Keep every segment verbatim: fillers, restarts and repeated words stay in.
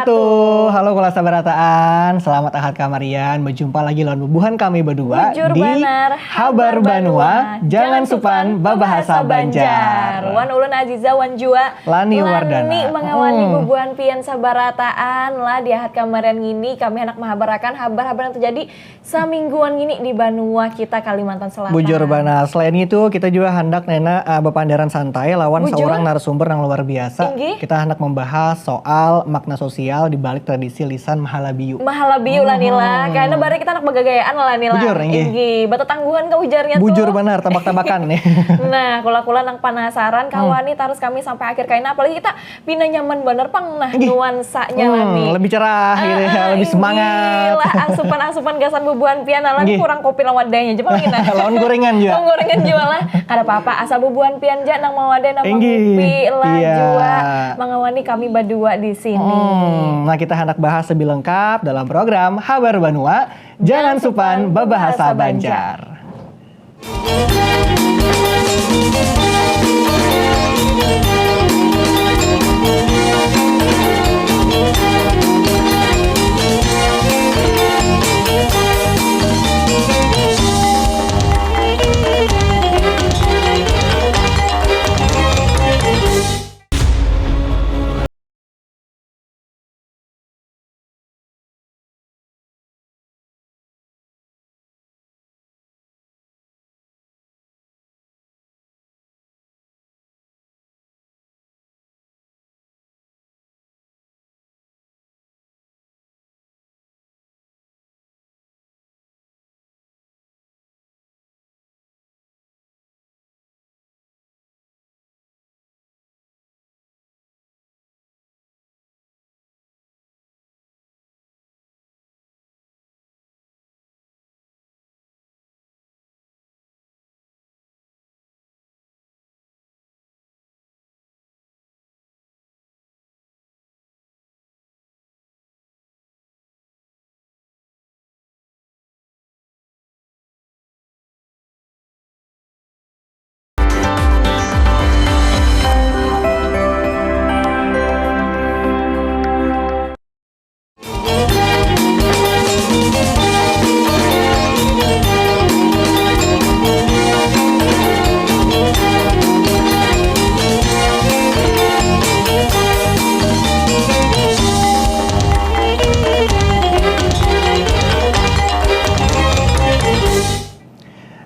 Tuh, halo kulas sabarataan, selamat ahad kamarian, berjumpa lagi lawan bubuhan kami berdua Bujur di banar, Habar Habar Banua, Banua, jangan jangan supan supan babahasa babahasa Banjar. Banjar. Wan ulun Aziza, wan jua Lani Lani Wardana. Mangawani Hmm. bubuhan pian sabarataan lah di ahad kamarian ngini, kami handak mahabarakan habar-habar yang terjadi samingguan ngini di banua kita Kalimantan Selatan. Bujur banar. Selain itu, kita juga handak Nena uh, bapandaran santai lawan Bujur. Seorang narasumber yang luar biasa. Inggih. Kita handak membahas soal makna sosial di balik tradisi lisan Mahalabiu. Mahalabiu lah Nila. Hmm. Karena barang kita handak bagagayaan lah Nila. Bujur, inggih. Inggih. Batatangguhan ke ujarnya Bujur tuh. Banar, tabak-tabakan nih. Nah, kula-kula nang panasaran, hmm. Kawani tarus kami sampai akhir kaina. Apalagi kita pina nyaman banar pang nah nuansanya lah nih. Lebih cerah gitu ya, lebih semangat. Lah, asupan-asupan gasan bubuhan pian lah kurang kopi lawan wadahnya aja pang nah. Lawan gorengan juga. Lawan gorengan juga lah. Kada apa-apa, asal bubuhan pian ja nang mawadai nang mangupi lah jua. Mangawani kami badua di sini. Hmm, nah kita hendak bahas lebih lengkap dalam program Habar Banua. Jangan supan babahasa Banjar.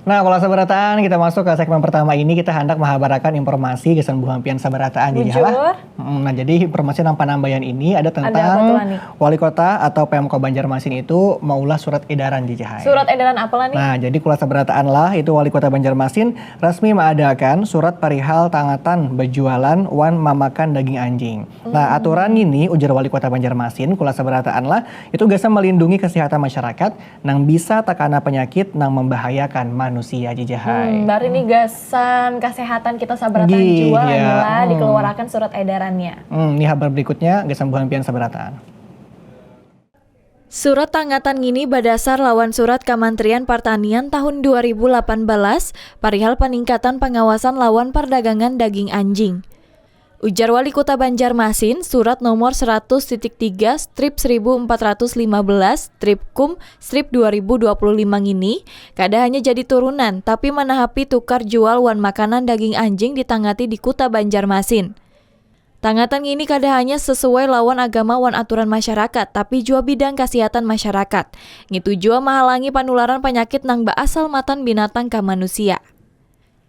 Nah, kalau sabarataan kita masuk ke segmen pertama ini, kita hendak menghabarkan informasi gasan buhan pian sabarataan. Jadi, Bujur. Nah, jadi informasi nang panambayan ini ada tentang Wali Kota atau P M K Banjarmasin itu maulah surat edaran, Jijahai. Surat edaran apa lah nih? Nah, jadi kula sabarataan lah, itu Wali Kota Banjarmasin resmi maadakan surat parihal tangatan bajualan wan mamakan daging anjing. Nah, aturan ini ujar Wali Kota Banjarmasin, kula sabarataan lah, itu gasan melindungi kesehatan masyarakat nang bisa takana penyakit nang membahayakan manusia, Jijahai. Hmm, bari ni gasan kesehatan kita sabarataan jua lah, Nila, dikeluarakan surat edarannya. Hmm, ni habar berikutnya gasan buhan pian sabarataan. Surat tangatan ngini badasar lawan surat Kamantrian Partanian tahun dua ribu lapan balas parihal paningkatan pangawasan lawan pardagangan daging anjing. Ujar Wali Kota Banjarmasin, surat nomor seratus titik tiga strip seribu empat ratus lima belas strip kum strip dua ribu dua puluh lima ngini kada hanya jadi turunan, tapi manahapi tukar jual wan makanan daging anjing ditangati di Kuta Banjarmasin. Tangatan ngini kada hanya sesuai lawan agama wan aturan masyarakat, tapi jua bidang kasihatan masyarakat. Ngitu jua mahalangi panularan panyakit nang baasal matan binatang ka manusia.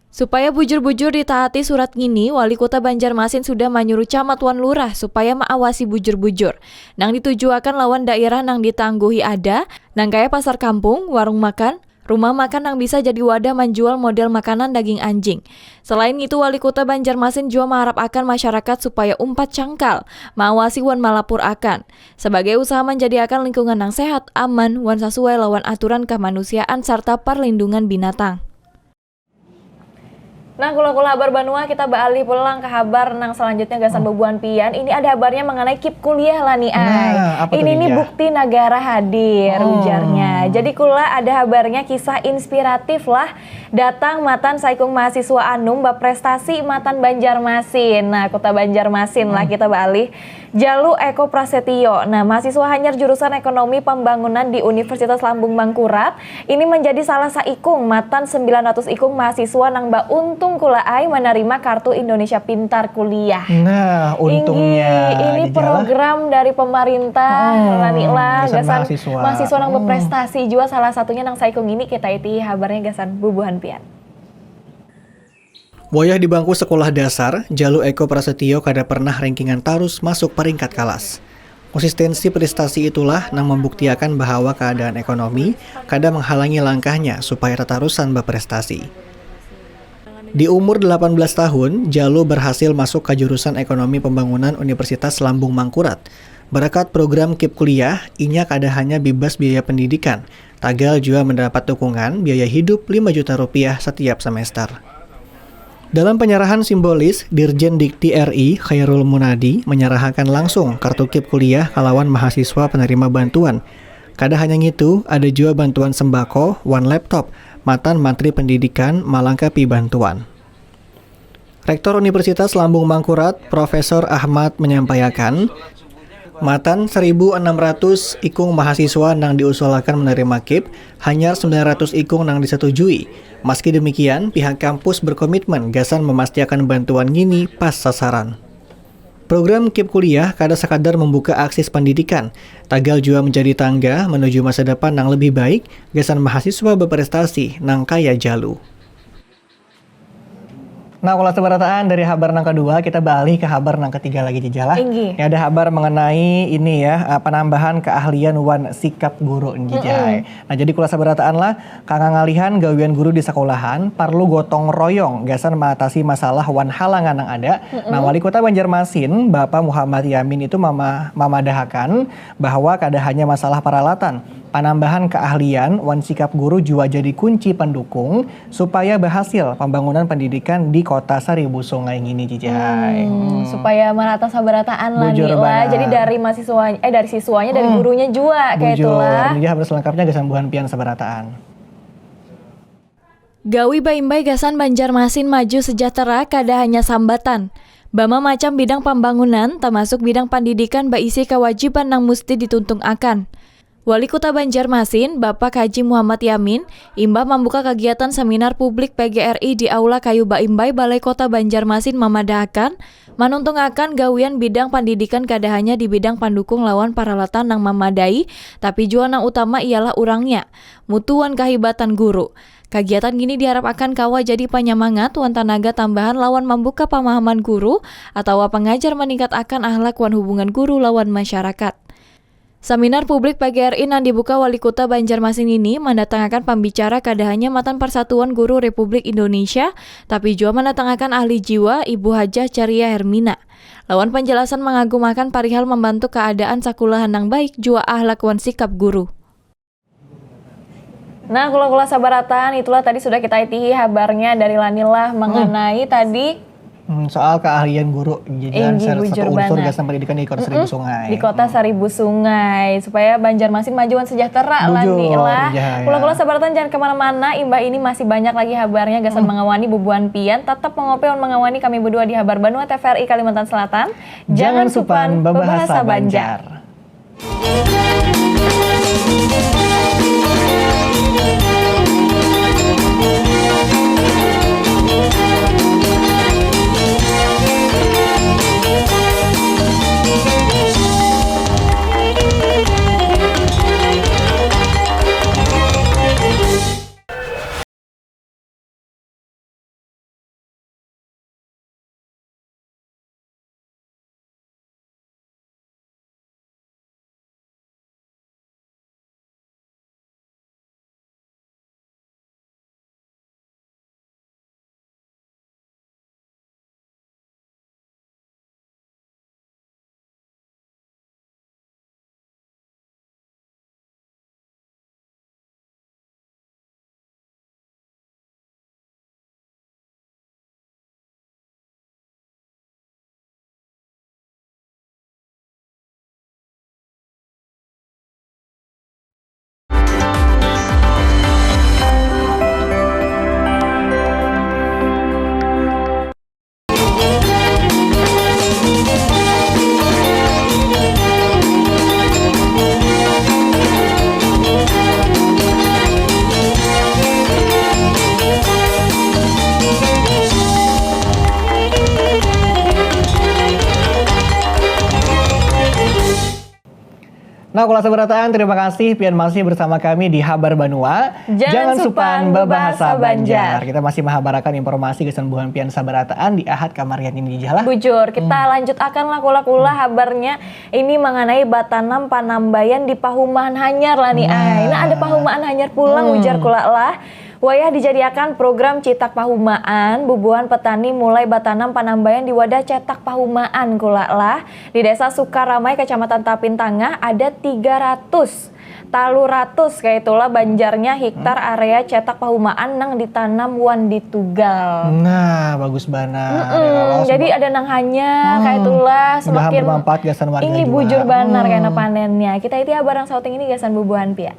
Supaya bujur-bujur ditaati surat ngini, Wali Kota Banjarmasin sudah manyuruh camat wan lurah supaya maawasi bujur-bujur nang ditujuakan lawan dairah nang ditangguhi ada, nang kaya pasar kampung, warung makan, rumah makan nang bisa jadi wadah manjual model makanan daging anjing. Selain ngitu, Wali Kota Banjarmasin jua maharapakan masyarakat supaya umpat cangkal, maawasi wan malapur akan, sabagai usaha manjadiakan lingkungan nang sehat, aman, wan sasuai lawan aturan kamanusiaan sarta parlindungan binatang. Nah, kula-kula Habar Banua, kita baalih pulang ka habar nang salanjutnya gasan bubuhan pian. Ini ada habarnya mengenai kip kuliah lah ni ai. Nah, apa tu, Ninja? Ini ni bukti nagara hadir ujarnya. Jadi kula ada habarnya kisah inspiratif lah Datang matan saikung mahasiswa anum baprestasi matan Banjarmasin. Nah, Kota Banjarmasin lah kita baalih. Jalu Eko Prasetyo. Nah, mahasiswa hanyar jurusan Ekonomi Pembangunan di Universitas Lambung Mangkurat ini menjadi salah saikung matan sembilan ratus ikung mahasiswa nang bauntung kulaai manarima kartu Indonesia Pintar Kuliah. Nah, untungnya ini program dari pemerintah, hmm, lah gasan mahasiswa, mahasiswa nang hmm, berprestasi jua salah satunya nang saikung ini kita iti habarnya gasan bubuhan pian. Wayah di bangku sekolah dasar, Jalu Eko Prasetyo kada pernah rankingan tarus masuk peringkat kalas. Konsistensi prestasi itulah nang membuktiakan bahwa keadaan ekonomi kada menghalangi langkahnya supaya tatarusan berprestasi. Di umur delapan belas tahun, Jalu berhasil masuk ke jurusan Ekonomi Pembangunan Universitas Lambung Mangkurat. Berkat program KIP Kuliah, inya kada hanya bebas biaya pendidikan, tagal jua mendapat dukungan biaya hidup lima juta rupiah setiap semester. Dalam penyerahan simbolis, Dirjen Dikti R I Khairul Munadi menyerahakan langsung kartu KIP kuliah kalawan mahasiswa penerima bantuan. Kada hanya ngitu, ada jua bantuan sembako wan laptop matan Mantri Pendidikan malangkapi bantuan. Rektor Universitas Lambung Mangkurat, Profesor Ahmad menyampaiakan, matan seribu enam ratus ikung mahasiswa nang diusulakan menerima KIP, hanyar sembilan ratus ikung nang disetujui. Maski demikian, pihak kampus berkomitmen gasan memastiakan bantuan ngini pas sasaran. Program KIP Kuliah kada sekadar membuka akses pendidikan, tagal jua menjadi tangga menuju masa depan nang lebih baik gasan mahasiswa berprestasi nang kaya Jalu. Nah, kula sabarataan dari habar nang kedua, kita beralih ke habar nang ketiga lagi, Jijah lah. Inggih. Ini ada habar mengenai ini ya, eh, penambahan keahlian wan sikap guru, Jijah. Mm-mm. Nah, jadi kula sabarataan lah, kangangalihan gawian guru di sekolahan, parlu gotong royong gasan mengatasi masalah wan halangan nang ada. Mm-mm. Nah, Wali Kota Banjarmasin, Bapak Muhammad Yamin itu mama-, mamadahakan bahwa kada hanya masalah peralatan, panambahan keahlian wan sikap guru jua jadi kunci pendukung supaya berhasil pembangunan pendidikan di Kota Seribu Sungai ngini, Jijai. Hmm, supaya merata sabarataan lah. Bujur ni lah. Banar. Jadi dari mahasiswa, eh, dari siswanya, dari hmm, gurunya jua, kayak bujur. Itulah. Ini dia habar selengkapnya gasan buhan pian sabarataan. Gawi baimbai gasan Banjarmasin maju sejahtera kada hanya sambatan. Bama macam bidang pambangunan, tamasuk bidang pandidikan baisi kawajiban nang musti dituntungakan. Wali Kuta Banjarmasin, Bapak Haji Muhammad Yamin, imbah mambuka kagiatan saminar publik P G R I di Aula Kayu Baimbai Balai Kota Banjarmasin mamadahakan, manuntungakan gawian bidang pandidikan kada hanya di bidang pandukung lawan paralatan nang mamadai, tapi jua nang utama ialah urangnya, mutu wan kahibatan guru. Kagiatan ngini diharapakan kawa jadi panyamangat wan tanaga tambahan lawan mambuka pamahaman guru atawa pangajar maningkatakan ahlak wan hubungan guru lawan masyarakat. Saminar publik P G R I nang dibuka Wali Kuta Banjarmasin ini mandatangakan pambicara kada hanya matan Parsatuan Guru Republik Indonesia, tapi jua mandatangakan ahli jiwa, Ibu Hajah Ceria Hermina, lawan panjalasan mangagumakan parihal mambantuk kaadaan sakulahan nang baik jua ahlak wan sikap guru. Nah, kula-kula sabarataan, itulah tadi sudah kita itihi habarnya dari Lani lah mengenai tadi hmm, soal keahlian guru, jadi inggih, satu unsur gasan pendidikan di Kota Seribu Sungai. Di Kota Seribu Sungai, supaya Banjarmasin maju wan sejahtera lah ni lah. Bujur, Jaya. Kula-kula sabarataan, jangan kemana-mana, imbah ini masih banyak lagi habarnya gasan mengawani bubuhan pian, tetap mengopi wan mengawani kami berdua di Habar Banua T V R I Kalimantan Selatan. Jangan supan bebahasa Banjar. Kulah sabarataan, terima kasih pian masih bersama kami di Habar Banua. Jangan supan bebahasa Banjar. Kita masih mahabarakan informasi gasan buhan pian sabarataan di Ahad kamarian ini, Jijah lah. Bujur, kita lanjut akan lah kula-kula habarnya. Ini mengenai batanam panambayan di pahumaan hanyar lah nih, ai. Nah, ada pahumaan hanyar pulang, ujar kula lah. Wayah dijadiakan program Citak Pahumaan, bubuhan petani mulai batanam panambayan di wadah cetak pahumaan kula lah. Di Desa Sukaramai, Kecamatan Tapin Tangah, ada tiga ratus, talu ratus kayak itulah banjarnya hektar area cetak pahumaan nang ditanam wan ditugal. Nah, bagus banar. Mm-mm. Ya, lawas, jadi ada nang hanya kayak itulah, mudahan semakin bermanfaat gasan warga ini jua. Bujur banar kena panennya. Kita iti habar nang sauting ini gasan bubuhan pia.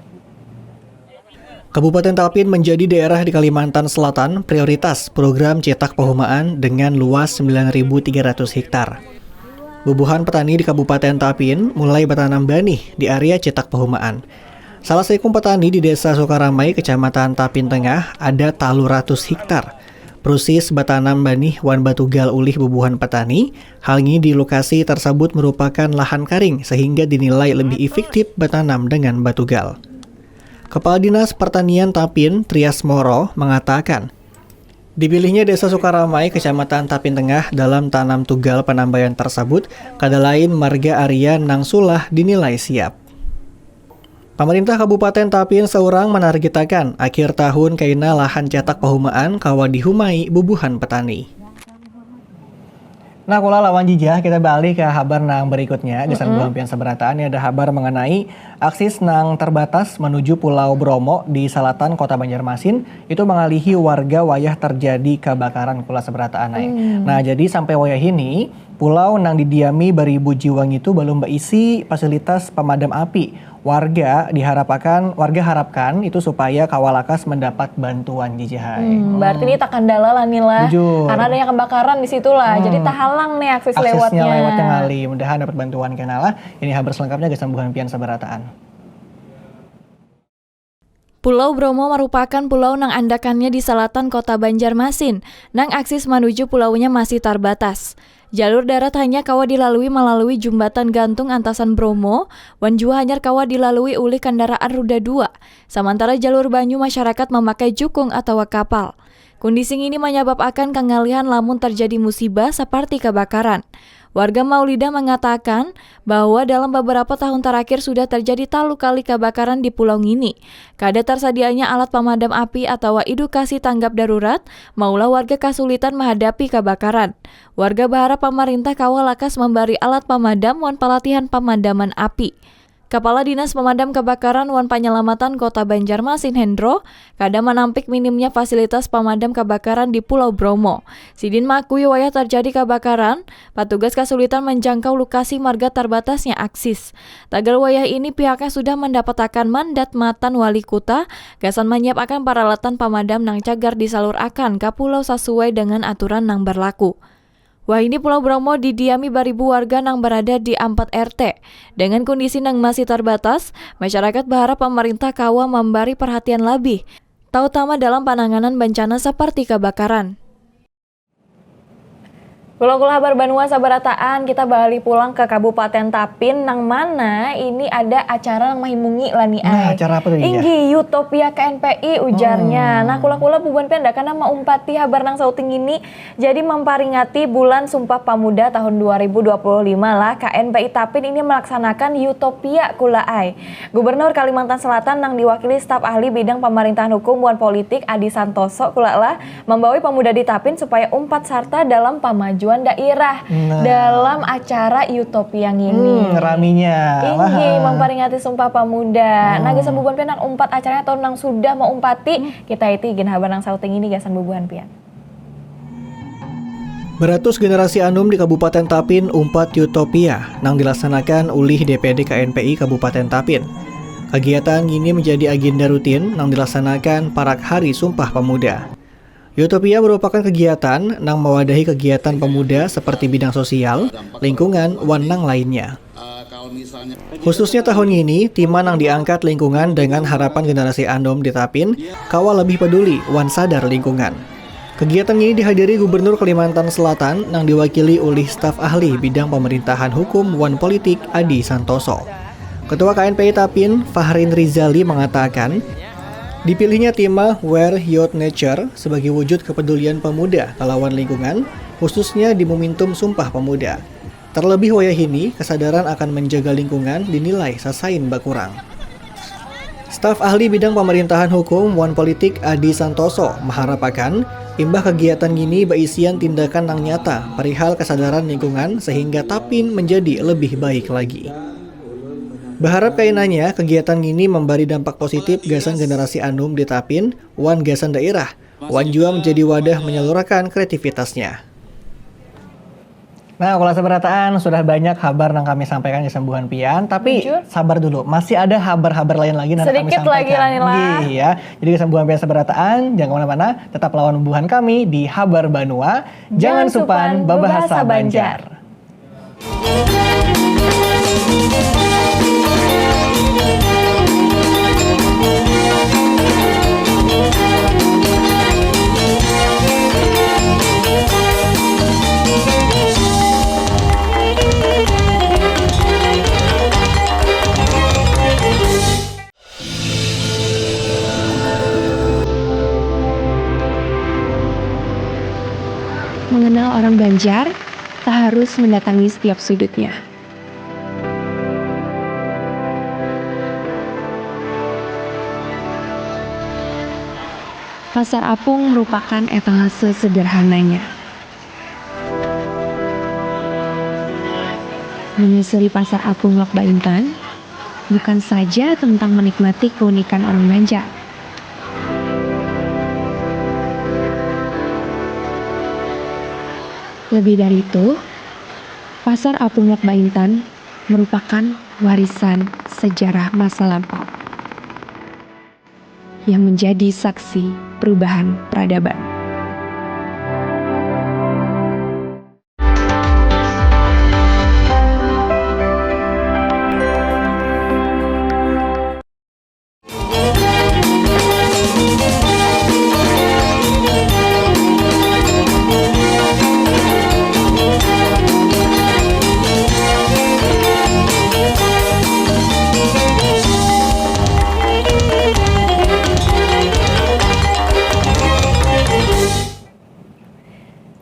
Kabupaten Tapin menjadi daerah di Kalimantan Selatan prioritas program cetak pahumaan dengan luas sembilan ribu tiga ratus hektar. Bubuhan petani di Kabupaten Tapin mulai bertanam banih di area cetak pahumaan. Salah seikung petani di Desa Sukaramai, Kecamatan Tapin Tengah, ada talu ratus hektar. Proses batanam banih wan batugal ulih bubuhan petani, hal ini di lokasi tersebut merupakan lahan karing sehingga dinilai lebih efektif batanam dengan batugal. Kepala Dinas Pertanian Tapin, Trias Moro, mengatakan, dipilihnya Desa Sukaramai, Kecamatan Tapin Tengah dalam tanam tugal penambayan tersebut kada lain marga area nang sulah dinilai siap. Pemerintah Kabupaten Tapin seorang menargetakan akhir tahun kaina lahan cetak pahumaan kawa dihumai bubuhan petani. Nah, kula lawan Jijah, kita beralih ke habar nang berikutnya. Gasan buhan pian sabarataan, ini ada habar mengenai akses nang terbatas menuju Pulau Bromo di selatan Kota Banjarmasin itu mengalihi warga wayah terjadi kebakaran kula sabarataan ai. Nah, jadi sampai wayah ini, pulau nang didiami baribu jiwa ngitu belum berisi fasilitas pemadam api. Warga diharapakan, warga harapkan itu supaya kawa lakas mendapat bantuan, Jijah ai. Hmm, berarti ini takandala lah nih lah. Bujur. Karena adanya kebakaran di situ lah. Jadi tahalang nih akses lewatnya. Aksesnya lewatnya ngalih. Mudahan dapat bantuan kena lah. Ini habar selengkapnya gasan buhan pian sabarataan. Pulau Bromo merupakan pulau nang andakannya di selatan Kota Banjarmasin, nang akses menuju pulaunya masih terbatas. Jalur darat hanya kawa dilalui melalui Jembatan Gantung Antasan Bromo, wan jua hanyar kawa dilalui ulih kendaraan roda dua, samantara jalur banyu masyarakat memakai jukung atawa kapal. Kondisi ini manyababakan kangalihan lamun terjadi musibah seperti kebakaran. Warga Maulidah mengatakan bahwa dalam beberapa tahun terakhir sudah terjadi talu kali kebakaran di pulau ngini. Kada tersedianya alat pemadam api atawa edukasi tanggap darurat maulah warga kasulitan menghadapi kebakaran. Warga berharap pemerintah kawa lakas memberi alat pemadam wan pelatihan pemadaman api. Kepala Dinas Pemadam Kebakaran wan Penyelamatan Kota Banjarmasin, Hendro, kada menampik minimnya fasilitas pemadam kebakaran di Pulau Bromo. Sidin mengakui wayah terjadi kebakaran, petugas kesulitan menjangkau lokasi marga terbatasnya akses. Tagal wayah ini pihaknya sudah mendapatakan mandat matan wali kota gasan menyiapkan peralatan pemadam nang cagar disalurakan ke pulau sesuai dengan aturan nang berlaku. Wahini Pulau Bromo didiami baribu warga nang berada di empat R T. Dengan kondisi nang masih terbatas, masyarakat berharap pemerintah kawa memberi perhatian lebih, terutama dalam penanganan bencana seperti kebakaran. Kula-kula habar banua sabarataan, kita beralih pulang ke Kabupaten Tapin, nang mana ini ada acara nang mahimungi lah nih. Nah, ai. Acara apa tuh, Jijah? Inggih, Utopia K N P I ujarnya. Hmm. Nah, kula-kula bubuhan pian kada kawa maumpati habar nang sauting ini. Jadi, memperingati Bulan Sumpah Pemuda tahun dua ribu dua puluh lima lah, K N P I Tapin ini melaksanakan Utopia kula ai. Gubernur Kalimantan Selatan nang diwakili staf ahli bidang pemerintahan hukum wan politik Adi Santoso kula lah membawa pemuda di Tapin supaya umpat sarta dalam pemajuan daerah. Nah. Dalam acara Utopia ngini. Hmm, raminya. Inggih, memperingati Sumpah Pemuda. Nah, gasan bubuhan pian nang umpat acaranya atau nang sudah maumpati, kita iti gin habar nang sauting ini gasan bubuhan pian. Beratus generasi anum di Kabupaten Tapin umpat Utopia nang dilaksanakan ulih D P D K N P I Kabupaten Tapin. Kegiatan ini menjadi agenda rutin nang dilaksanakan parak Hari Sumpah Pemuda. Utopia merupakan kegiatan nang mewadahi kegiatan pemuda seperti bidang sosial, lingkungan, wan nang lainnya. Khususnya tahun ini, tema nang diangkat lingkungan dengan harapan generasi anum di Tapin kawa lebih peduli wan sadar lingkungan. Kegiatan ini dihadiri Gubernur Kalimantan Selatan nang diwakili ulih staf ahli bidang pemerintahan hukum wan politik Adi Santoso. Ketua K N P I Tapin, Fahrin Rizali mengatakan, dipilihnya tema Wear Your Nature sebagai wujud kepedulian pemuda kalawan lingkungan, khususnya di momentum Sumpah Pemuda. Terlebih wayahini, kesadaran akan menjaga lingkungan dinilai sasain bakurang. Staf ahli bidang pemerintahan hukum wan politik Adi Santoso maharapakan imbah kegiatan ngini baisian tindakan nang nyata perihal kesadaran lingkungan sehingga Tapin menjadi lebih baik lagi. Baharap kainanya kegiatan ngini membari dampak positif gasan generasi anum di Tapin wan gasan daerah, wan jua menjadi wadah menyalurakan kreativitasnya. Nah, kalau seberataan sudah banyak habar yang kami sampaikan di sembuhan pian, tapi Jujur? sabar dulu, masih ada habar-habar lain lagi yang kami Sedikit lagi sampaikan. lah, Nila. Nggih, ya. Jadi kesembuhan pian seberataan, jangan kemana-mana, tetap lawan buhan kami di Habar Banua. Jangan supan babahasa Banjar. Mengenal orang Banjar, tak harus mendatangi setiap sudutnya. Pasar Apung merupakan etalase sederhananya. Menyusuri Pasar Apung Lok Baintan bukan saja tentang menikmati keunikan orang Banjar. Lebih dari itu, Pasar Apung Lok Baintan merupakan warisan sejarah masa lampau yang menjadi saksi perubahan peradaban.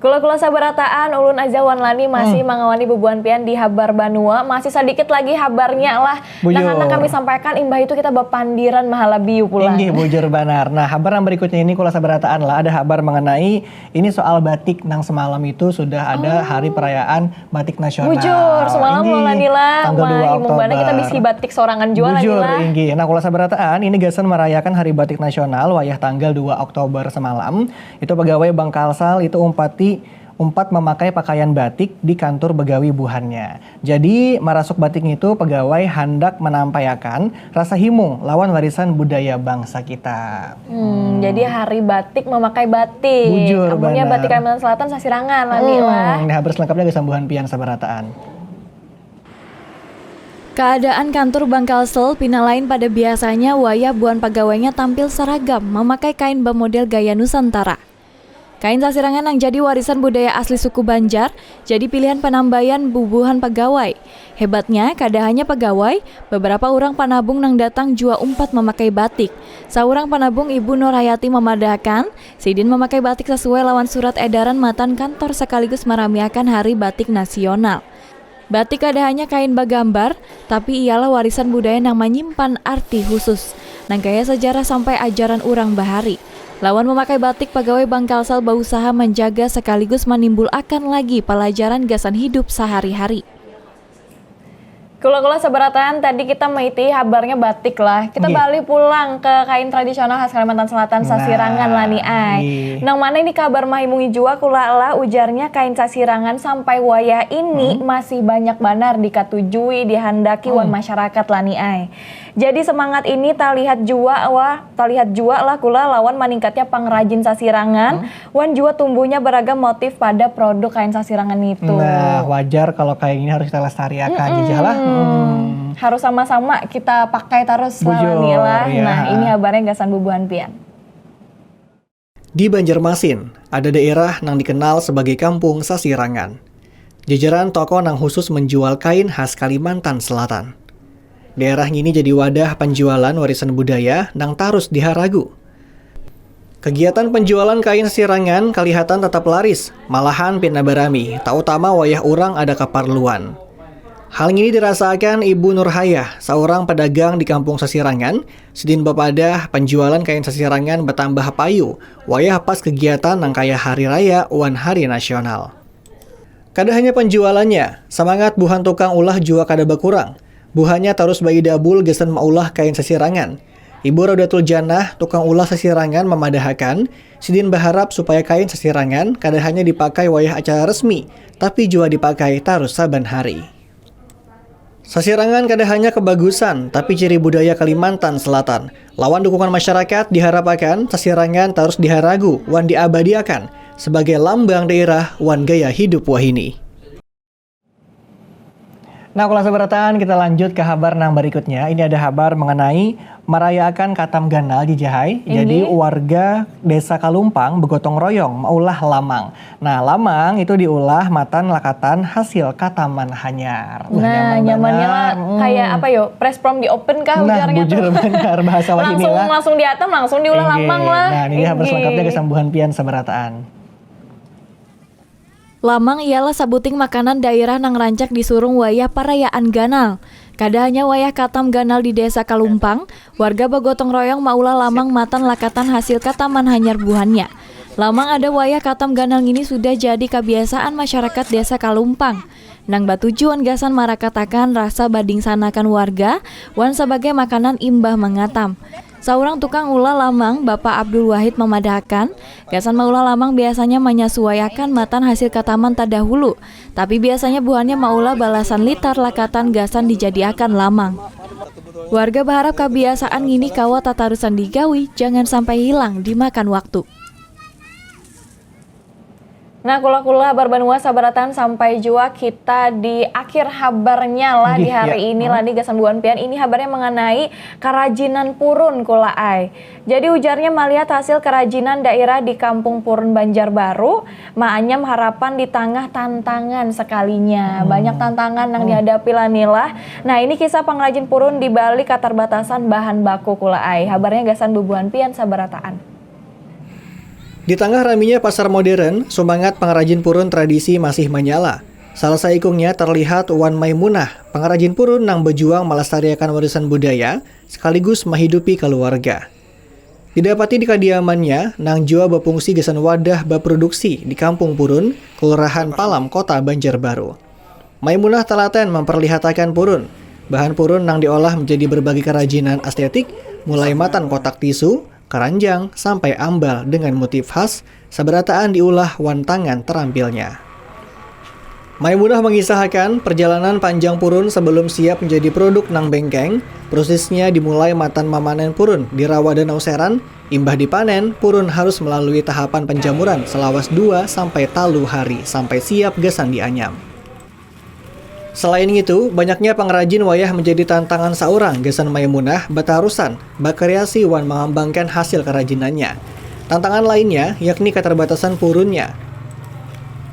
Kula-kula sabarataan, ulun Aza wan Lani masih Hmm. mangawani bubuhan pian di Habar Banua. Masih sadikit lagi habarnya lah. Bujur. Nang handak kami sampaikan, imbah itu kita bapandiran mahalabiu pulang. Inggih, bujur banar. Nah, habar yang berikutnya ini kula sabarataan lah. Ada habar mengenai ini soal batik nang semalam itu sudah ada Oh. hari perayaan batik nasional. Bujur, semalam Inggih, lo Lani lah, tanggal dua Oktober. Mah, imbah mana kita bisi batik sorangan jua lah, Bujur, Nila. Inggih. Nah, kula sabarataan, ini gasan merayakan hari batik nasional wayah tanggal dua Oktober semalam. Itu pegawai Bank Kalsel itu umpati umpat memakai pakaian batik di kantor begawi buhannya. Jadi, marasuk batik ngitu pegawai handak manampaiakan rasa himung lawan warisan budaya bangsa kita. Hmm, jadi hari batik memakai batik. Bujur Amunnya banar. Batik Kalimantan Selatan sasirangan, Lani, Hmm, lah. Nah, habar selengkapnya gasan buhan pian sabarataan. Keadaan kantor Bank Kalsel pina lain pada biasanya wayah buhan pagawainya tampil seragam memakai kain bamodel gaya Nusantara. Kain sasirangan nang jadi warisan budaya asli suku Banjar jadi pilihan panambayan bubuhan pagawai. Hebatnya, kada hanya pagawai, beberapa urang panabung nang datang jua umpat mamakai batik. Saurang panabung Ibu Nurhayati mamadahakan, sidin mamakai batik sasuai lawan surat edaran matan kantor sakaligus maramiakan Hari Batik Nasional. Batik kada hanya kain bagambar, tapi ialah warisan budaya nang manyimpan arti khusus, nang kaya sajarah sampai ajaran urang bahari. Lawan mamakai batik, pagawai Bank Kalsel bausaha manjaga sakaligus manimbulakan lagi palajaran gasan hidup sahari-hari. Kula-kula sabarataan, tadi kita maiti habarnya batik lah. Kita Nggih. Balik pulang ke kain tradisional khas Kalimantan Selatan, Nah. Sasirangan, Lani ai. Nggih. Nang mana ini kabar mahimungi jua kula lah, ujarnya kain sasirangan sampai wayah ini Hmm. masih banyak banar dikatujui, dihandaki wan Hmm. masyarakat, Lani ai. Jadi semangat ini talihat jua, wah, talihat jua lah kula lawan maningkatnya pangrajin sasirangan, Hmm. wan jua tumbuhnya beragam motif pada produk kain sasirangan itu. Nah, wajar kalau kayak gini harus kita lestariakan, Mm-mm. Jijah lah. Hmm. Harus sama-sama kita pakai terus lah, Bujur, Lani lah. Iya. Nah, ini habarnya gasan bubuhan pian. Di Banjarmasin, ada daerah nang dikenal sebagai Kampung Sasirangan. Jajaran toko nang khusus menjual kain khas Kalimantan Selatan. Daerah ngini jadi wadah panjualan warisan budaya nang tarus diharagu. Kegiatan penjualan kain sasirangan kalihatan tetap laris, malahan pina barami, tautama wayah urang ada kaparluan. Hal ngini dirasaakan Ibu Nurhayah, saurang pedagang di Kampung Sasirangan. Sidin bapadah, penjualan kain sasirangan batambah payu wayah pas kegiatan nang kaya hari raya wan hari nasional. Kada hanya penjualannya, semangat buhan tukang ulah jua kada bakurang. Buhannya tarus baidabul gasan maulah kain sasirangan. Ibu Raudatul Jannah, tukang ulah sasirangan, mamadahakan, sidin baharap supaya kain sasirangan kada hanya dipakai wayah acara resmi, tapi jua dipakai tarus saban hari. Sasirangan kada hanya kebagusan, tapi ciri budaya Kalimantan Selatan. Lawan dukungan masyarakat, diharapakan sasirangan tarus diharagu wan diabadiakan sebagai lambang daerah wan gaya hidup wahini. Nah, kulah sabarataan, kita lanjut ke habar nang berikutnya. Ini ada habar mengenai merayaakan katam ganal di Jahai. Jadi, warga Desa Kalumpang begotong royong maulah lamang. Nah, lamang itu diulah matan lakatan hasil kataman hanyar. Wah, nah, nyaman nyamannya lah, banar. Hmm. Kayak apa yo? Press from the open kah, nah, ujarnya bujur tuh? Benar, bahasa wahini langsung lah. Langsung diatam, langsung diulah. Inggih. Lamang lah. Nah, ini habar selengkapnya. Inggih. Gasan buhan pian sabarataan. Lamang ialah sabuting makanan dairah nang rancak disurung wayah parayaan ganal. Kada hanya wayah katam ganal di Desa Kalumpang, warga bagotong royong maulah lamang matan lakatan hasil kataman hanyar buhannya. Lamang ada wayah katam ganal ngini sudah jadi kabiasaan masyarakat Desa Kalumpang, nang batujuan gasan marakatakan rasa badingsanakan warga wan sabagai makanan imbah mangatam. Saurang tukang ulah lamang, Bapak Abdul Wahid, mamadahakan, gasan maulah lamang biasanya manyasuaiakan matan hasil kataman tadahulu, tapi biasanya buhannya maulah balasan litar lakatan gasan dijadiakan lamang. Warga baharap kabiasaan ngini kawa tatarusan digawi, jangan sampai hilang dimakan waktu. Nah, kula-kula habar banua sabarataan, sampai jua kita di akhir habarnya lah di hari ini lah nih, gasan buhan pian. Ini habarnya mengenai kerajinan purun, kula ai. Jadi, ujarnya malihat hasil kerajinan dairah di Kampung Purun Banjarbaru, maanyam harapan di tangah tantangan sekalinya. Hmm. Banyak tantangan nang dihadapi lah nih lah. Nah, ini kisah pangrajin purun di balik katarbatasan bahan baku, kula ai. Habarnya gasan bubuhan pian sabarataan. Di tangah raminya pasar modern, sumangat pangrajin purun tradisi masih manyala. Salah saikungnya tarlihat wan Maimunah, pangrajin purun nang bajuang malastariakan warisan budaya sekaligus mahidupi kaluarga. Didapati di kadiamannya, nang jua bapungsi gasan wadah baproduksi di Kampung Purun, Kelurahan Palam, Kota Banjarbaru. Maimunah talaten mamparlihatakan purun. Bahan purun nang diolah menjadi berbagai kerajinan estetik, mulai matan kotak tisu, keranjang, sampai ambal dengan motif khas, sabarataan diulah wan tangan terampilnya. Maimunah mengisahakan, perjalanan panjang purun sebelum siap menjadi produk nang bengkeng, prosesnya dimulai matan mamanen purun di rawa Danau Seran, imbah dipanen, purun harus melalui tahapan penjamuran selawas dua sampai talu hari sampai siap gasan dianyam. Selain ngitu, banyaknya pangrajin wayah menjadi tantangan saurang gasan Maimunah batarusan bakreasi wan mangambangkan hasil karajinannya. Tantangan lainnya yakni katarbatasan purunnya.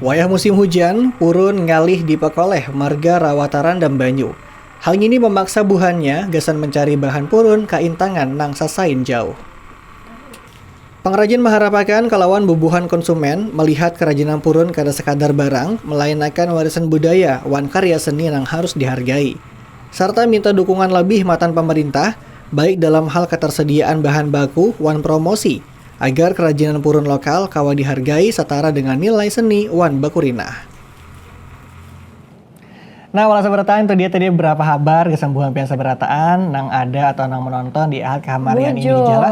Wayah musim hujan, purun ngalih dipakoleh marga rawa tarandam banyu. Hal ngini mamaksa buhannya gasan mencari bahan purun ka intangan nang sasain jauh. Pangrajin maharapakan kalawan bubuhan konsumen melihat kerajinan purun kada sekadar barang, melainakan warisan budaya wan karya seni nang harus dihargai. Sarta minta dukungan lebih matan pamerintah, baik dalam hal ketersediaan bahan baku wan promosi, agar kerajinan purun lokal kawa dihargai setara dengan nilai seni wan bakurinah. Nah, walau sabarataan itu dia tadi beberapa habar gasan buhan pian sabarataan nang ada atau nang menonton di Ahad kamarian ini. Bujur,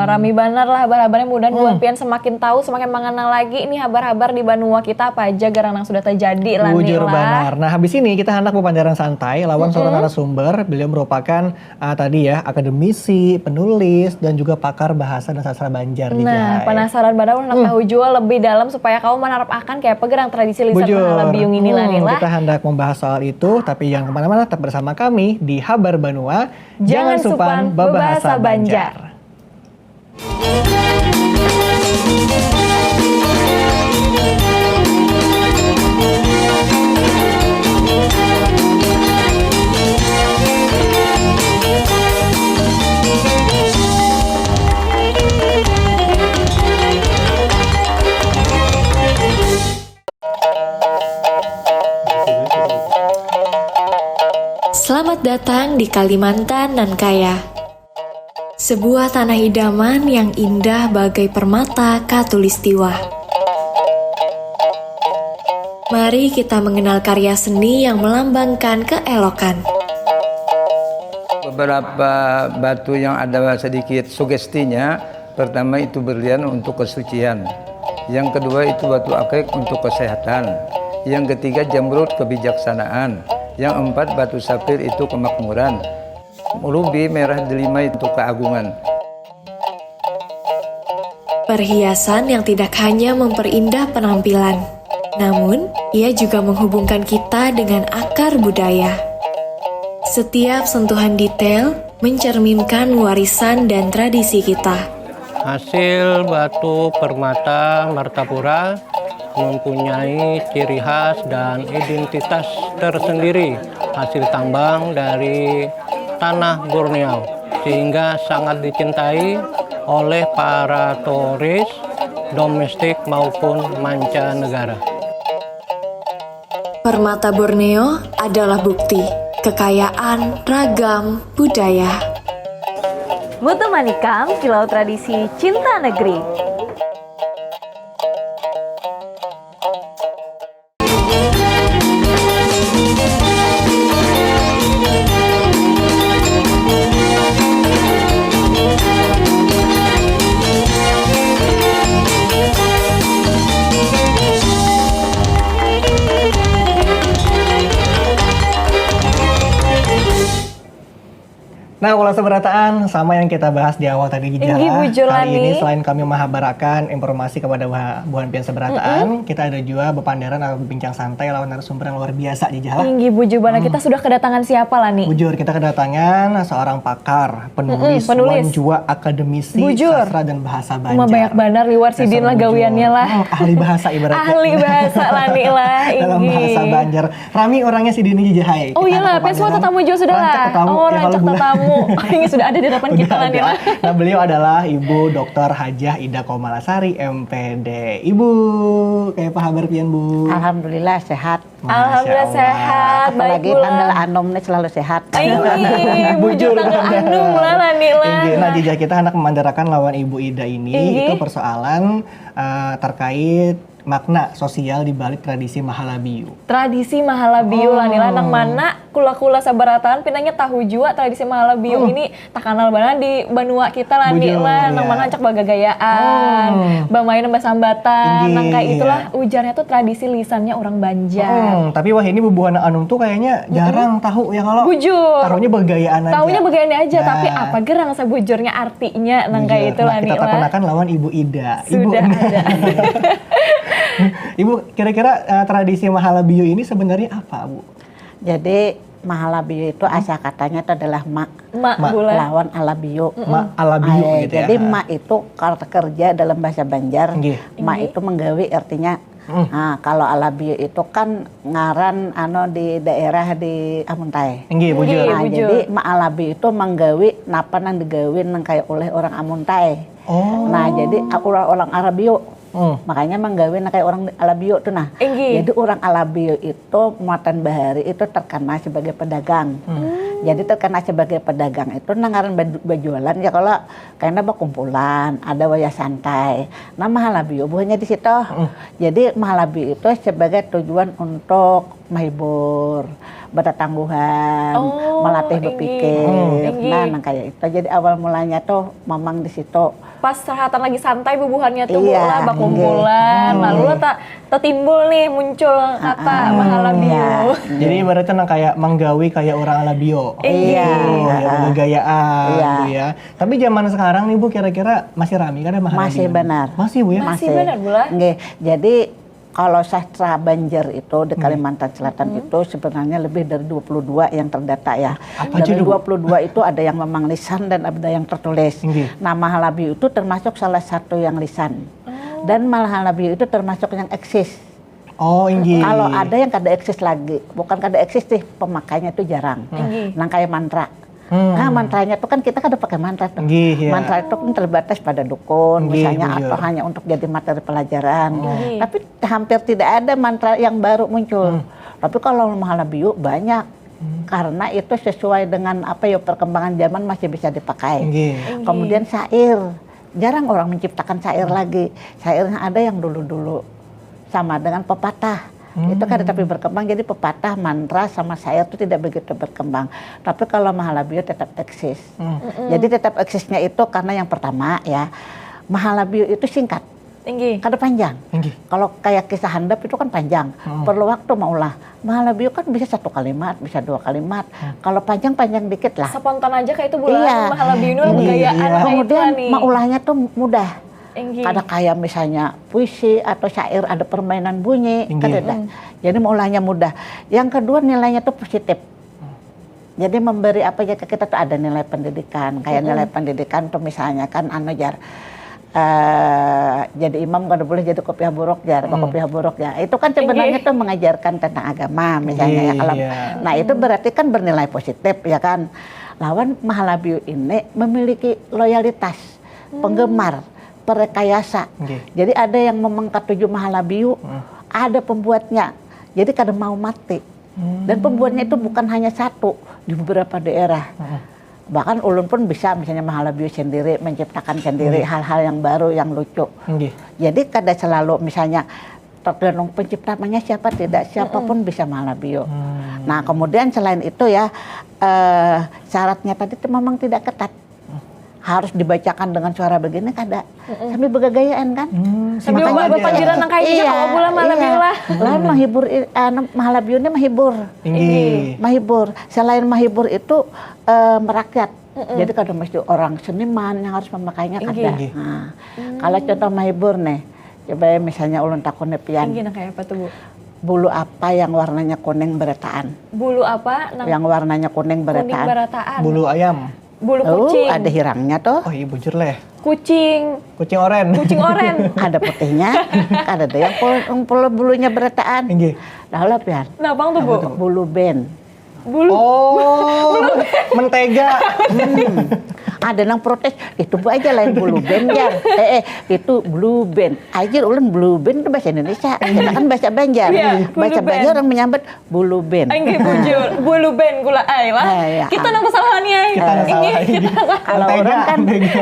rami banar lah habar-habarnya. Mudahan buhan pian semakin tahu, semakin mengenal lagi ini habar-habar di banua kita apa aja garang nang sudah terjadi lah. Bujur banar. Nah, habis ini kita hendak berpanjaran santai lawan seorang narasumber. Beliau merupakan ah, tadi ya, akademisi, penulis, dan juga pakar bahasa dan sastra Banjar di Jahai. Nah, penasaran banar ulun handak tahu jua lebih dalam supaya kawa manarap akan kaya apa gerang tradisi lisan Minangkabau biung ini lah, Nila. Kita hendak membahas soal itu, tapi jangan kemana-mana, tetap bersama kami di Habar Banua. Jangan supan bebahasa Banjar. di Kalimantan nan kaya. Sebuah tanah idaman yang indah bagai permata katulistiwa. Mari kita mengenal karya seni yang melambangkan keelokan. Beberapa batu yang ada sedikit sugestinya, pertama itu berlian untuk kesucian, yang kedua itu batu akik untuk kesehatan, yang ketiga jamrud kebijaksanaan, yang empat batu sapir itu kemakmuran, rubi merah delima itu keagungan. Perhiasan yang tidak hanya memperindah penampilan, namun ia juga menghubungkan kita dengan akar budaya. Setiap sentuhan detail mencerminkan warisan dan tradisi kita. Hasil batu permata Martapura mempunyai ciri khas dan identitas tersendiri, hasil tambang dari tanah Borneo, sehingga sangat dicintai oleh para turis domestik maupun mancanegara. Permata Borneo adalah bukti kekayaan ragam budaya. Mutu Manikam, Kilau Tradisi Cinta Negeri. Nah, kalau seberataan sama yang kita bahas di awal tadi, Jijah. Inggih, bujur, kali ini selain kami mahabarakan informasi kepada buhan pian seberataan, mm -mm, kita ada juga bepanderan atau berbincang santai lawan narasumber yang luar biasa, Jijah lah. Inggih, bujur, bana. Hmm. Kita sudah kedatangan siapa lah nih? Bujur, kita kedatangan seorang pakar, penulis, mm -mm, penulis, wan jua akademisi, bujur, sastra dan bahasa Banjar. Banyak banar liwar sidin lah gawiannya lah. Hmm, ahli bahasa ibaratnya. Ahli bahasa lah nih lah. Dalam bahasa Banjar. Rami orangnya sidin, Jijah ai. Oh iyalah, pian semua tetamu jua sudah lah. Rancak tetamu. Oh, ya, rancak tetamu. Ini sudah ada di hadapan kita lah nih lah. Nah, beliau adalah Ibu Doktor Hajah Ida Komalasari, M P D. Ibu, kaya apa habar pian, Bu? Alhamdulillah sehat. Alhamdulillah sehat. Apalagi tanggal anum nih selalu sehat. Ini bujur tanggal anum lah lah nih lah. Nah, Jijah, kita handak memandarakan lawan Ibu Ida ini itu persoalan uh, terkait makna sosial di balik tradisi Mahalabiu. Tradisi Mahalabiu, oh, lah nih lah, nang mana kula-kula sabarataan pinanya tahu jua tradisi Mahalabiu, hmm, ini takanal banar di banua kita lah nih lah, nang mana rancak bagagayaan, hmm, bamain basambatan, inggih, nang kayak itulah, iya, ujarnya tuh tradisi lisannya orang Banjar. Hmm, tapi wah ini bubuhan anum tuh kayaknya jarang, mm-mm, tahu ya kalau. Bujur. Tahunya bagayaan aja. Tahunya bagayaan aja, nah, tapi apa gerang sebujurnya artinya nang kayak itulah nih lah. Nah, kita takunakan lawan Ibu Ida. Sudah ada. Ibu, kira-kira uh, tradisi Mahalabiu ini sebenarnya apa, Bu? Jadi Mahalabiu itu, hmm, asal katanya itu adalah ma, ma, ma, lawan alabiu. Ma alabiu. Ay, gitu ya. Jadi ma itu kalau kerja dalam bahasa Banjar, nggih, ma, nggih, itu menggawi artinya. Hmm. Nah, kalau alabiu itu kan ngaran ano di daerah di Amuntai. Nggih, bujur. Nah, bujur. Jadi ma alabiu itu menggawi napa nang digawi nang kayak oleh orang Amuntai. Oh. Nah, jadi aku orang Arabiu. Hmm. Makanya menggawi nang kayak orang Alabiu tuh nah. Inggih. Jadi orang Alabiu itu muatan bahari itu terkenal sebagai pedagang. Hmm. Jadi terkenal sebagai pedagang itu nang ngaran baju-, bajualan ya kalau kayaknya berkumpulan, ada wayah santai. Nah, Mahalabiu buhannya di situ. Hmm. Jadi Mahalabiu itu sebagai tujuan untuk menghibur, bertetangguhan, oh, melatih, inggih, berpikir. Hmm. Inggih. Nah, nang kayak itu. Jadi awal mulanya tuh memang di situ. Pas rahatan lagi santai bubuhannya tuh, iya, lah, bakumpulan, hmm, lalu lah tak tertimbul nih muncul kata, ah, ah, Mahalabiu. Iya. Jadi ibaratnya nang kayak menggawi kayak orang Alabiu. Iya. Gitu, ya, gaya-gayaan, iya, gitu ya. Tapi zaman sekarang nih Bu, kira-kira masih rame kada Mahalabiu? Masih, benar. Masih, Bu, ya? Masih, masih. Benar, Bu, lah. Nggih. Jadi kalau sastra Banjar itu di, hmm, Kalimantan Selatan, hmm, itu sebenarnya lebih dari dua puluh dua yang terdata ya. Apa aja dulu? Dari dua puluh dua itu ada yang memang lisan dan ada yang tertulis. Inggih. Nah, Mahalabiu itu termasuk salah satu yang lisan. Oh. Dan Mahalabiu itu termasuk yang eksis. Oh, inggih. Kalau ada yang kada eksis lagi, bukan kada eksis sih, pemakainya itu jarang. Hmm. Inggih. Nang kayak mantra. Hmm. Nah, mantranya tuh kan kita kada pakai mantra tuh. Nggih, ya. Mantra itu kan terbatas pada dukun, nggih, misalnya, bujur, atau hanya untuk jadi materi pelajaran. Oh. Nggih. Tapi hampir tidak ada mantra yang baru muncul. Hmm. Tapi kalau Mahalabiu banyak. Karena itu sesuai dengan apa ya, perkembangan zaman masih bisa dipakai. Nggih. Kemudian syair, jarang orang menciptakan syair lagi. Syairnya ada yang dulu-dulu sama dengan pepatah. Itu kada tapi berkembang, jadi pepatah, mantra sama syair itu tidak begitu berkembang. Tapi kalau Mahalabio tetap eksis. Jadi tetap eksisnya itu karena yang pertama ya, Mahalabio itu singkat. Inggih. Kada panjang. Inggih. Kalau kayak kisah handap itu kan panjang, perlu waktu maulah. Mahalabio kan bisa satu kalimat, bisa dua kalimat. Kalau panjang-panjang dikit lah. Spontan aja kayak itu bulan Iya. Mahalabio ini Iya. gayaan apa Kemudian nih? Maulahnya tuh mudah. Inggih. Kada kayak misalnya puisi atau syair ada permainan bunyi, Inggih. kada ada. Jadi maulahnya mudah. Yang kedua nilainya tuh positif. Jadi memberi apa aja ke kita tuh ada nilai pendidikan. Kayak nilai pendidikan tuh misalnya kan anu jar eh jadi imam kada boleh jadi kopiah buruk jar, kopiah buruk ya. Itu kan sebenarnya tuh mengajarkan tentang agama misalnya ya Iya, kalau iya. Nah, itu berarti kan bernilai positif ya kan. Lawan Mahalabio ini memiliki loyalitas, penggemar, perekayasa. Nggih. Jadi ada yang memang katuju Mahalabio, ada pembuatnya. Jadi kada mau mati. Dan pembuatnya itu bukan hanya satu, di beberapa daerah. Bahkan ulun pun bisa misalnya Mahalabio sendiri, menciptakan sendiri hal-hal yang baru, yang lucu. Nggih. Jadi kada selalu misalnya tergantung penciptanya siapa, tidak, siapapun bisa Mahalabio. Nah, kemudian selain itu ya eh, syaratnya tadi itu memang tidak ketat. Harus dibacakan dengan suara begini kada. Sambil begagayaan kan? Hmm, Sambil simpel aja. berpanjiran nang kayak gitu, Iya, kalau bulan malam iya. Lah. Lalu menghibur i- anu, Mahalabio ini menghibur. Inggih. Menghibur. Selain menghibur itu eh, merakyat. Jadi kada mesti orang seniman yang harus memakainya kada. Inggih. Nah, kalau contoh menghibur nih, coba ya misalnya ulun takuni pian, Inggih, nang kayak apa tuh, Bu? Bulu apa yang warnanya kuning berataan? Bulu apa? Nang Yang warnanya kuning kuning berataan. Berataan. Bulu ayam. Bulu Oh, kucing. Ada hirangnya tuh. Oh iya bujur leh. Kucing. Kucing oren. Kucing oren. Ada putihnya, ada ada yang pul- yang pul- bulunya berataan. Inggih. Dah lah pian. Nah, apa tuh, Bu? Bulu ben. Bulu. Oh, mentega. Hmm. Ada nang protes, itu bu aja lain bulu ben jar. Eh, eh, itu blue band. Ajar ulun blue band itu bahasa Indonesia, kita kan bahasa Banjar. Iya, Bahasa blue Banjar band. Orang menyambat bulu ben. Enggak, bujur. Bulu ben gula ai lah. Ah, iya. Kita nang kesalahannya. Kita nang Inggih, salah. kita nang Kalau Mentega, orang kan, mentega.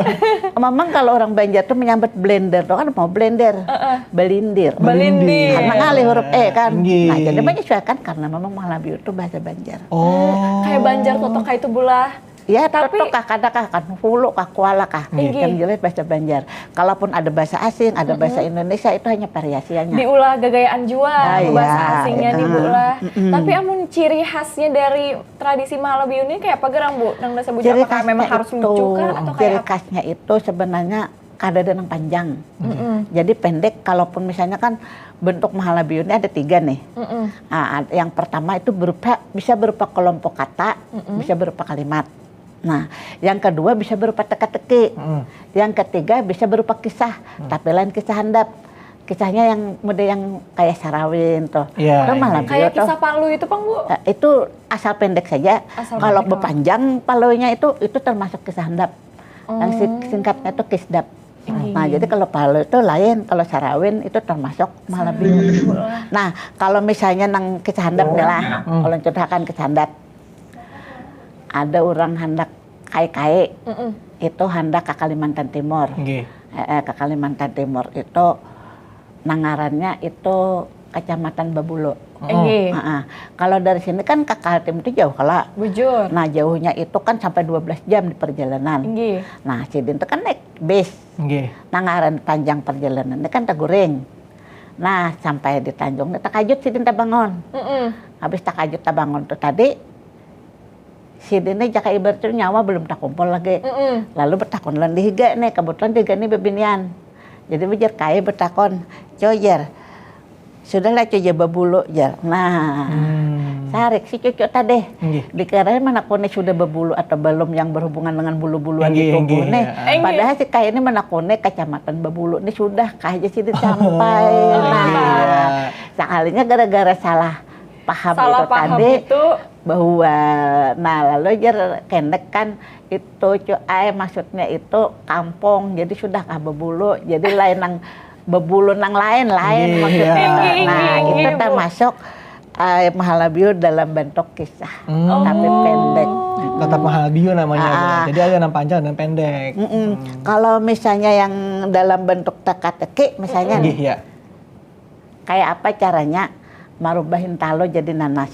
Memang kalau orang Banjar tuh menyambut blender tuh kan mau blender, belindir. Belindir. Karena ngalih huruf E kan. Inggih. Nah, jadi menyesuaikan karena memang Mahalabio itu bahasa Banjar. Oh. Kayak Banjar tuh kayak itu bula. Ya, Tapi- tapi kah, kada kah, kan hulu kah, kuala kah. Inggih. Yang jelas bahasa Banjar. Kalaupun ada bahasa asing, ada bahasa Indonesia, itu hanya variasinya. Diulah gagayaan jua Ah, iya. bahasa asingnya nih, Bu lah. Tapi amun ciri khasnya dari tradisi Mahalabio ini kayak apa gerang, Bu? Nang dasar bujur, Ciri apakah memang khasnya harus itu, lucu kah atau ciri kayak apa? Khasnya itu sebenarnya kada ada nang panjang. Jadi pendek, kalaupun misalnya kan bentuk Mahalabio ini ada tiga nih. Ah, ad- yang pertama itu berupa, bisa berupa kelompok kata, bisa berupa kalimat. Nah, yang kedua bisa berupa teka-teki. Yang ketiga bisa berupa kisah, tapi lain kisah handap. Kisahnya yang muda yang kayak Sarawin tuh. Iya, Atau iya. Mahalabio Kayak tuh. Kisah Palu itu, Bang, Bu. Eh, itu asal pendek saja. Asal Kalau pendek, oh. Bepanjang palunya itu itu termasuk kisah handap. Yang sing- singkatnya itu kisdap. Iya. Nah, jadi kalau palu itu lain, kalau Sarawin itu termasuk Mahalabio. Nah, kalau misalnya nang kisah handap nih lah, kalau curhakan kisah handap. Ada orang handak kai-kai, itu handak ke Kalimantan Timur. Nggih. Eh, eh, ke Kalimantan Timur itu nang ngarannya itu Kecamatan Babulu. Inggih. Heeh. Kalau dari sini kan ke Kaltim itu jauh kala. Bujur. Nah, jauhnya itu kan sampai dua belas jam di perjalanan. Inggih. Nah, sidin itu kan naik bis. Nggih. Nah, ngaran panjang perjalanan ini kan Taguring. Nah, sampai di Tanjung ini takajut sidin tabangun. Mm-mm. Habis takajut tabangun tuh tadi, sidin ini jaka ibarat itu nyawa belum takumpul lagi. Mm-mm. Lalu bertakun lawan di higa nih, kebetulan di higa nih bebinian. Jadi bejar kai bertakon, "Coy," jar, "sudahlah coy," jar, "babulu," jar. Nah, sarik si cucu tadi. Nggih. Dikira menakuni sudah babulu atau belum yang berhubungan dengan bulu-buluan di Nggih, tubuh nggih, nih. ya. Nggih. Padahal si kai ini menakuni Kecamatan Babulu ini sudah kah aja sini sampai. Oh, Nah, iya. Sakalinya gara-gara salah paham Salah itu paham tadi itu. Bahwa, nah, lalu aja kendek kan itu, cuy, maksudnya itu kampung, jadi sudah kah bebulu, jadi lain nang bebulu nang lain-lain Iya. maksudnya. Iya, iya, Nah, iya, itu iya, Bu. Termasuk Ai, Mahalabio dalam bentuk kisah, Hmm. tapi pendek. Tetap Mahalabio namanya. Ah. Jadi ada yang panjang dan pendek. Mm-mm. Kalau misalnya yang dalam bentuk teka-teki, misalnya Nggih ya. Kayak apa caranya marubah hintalu jadi nanas?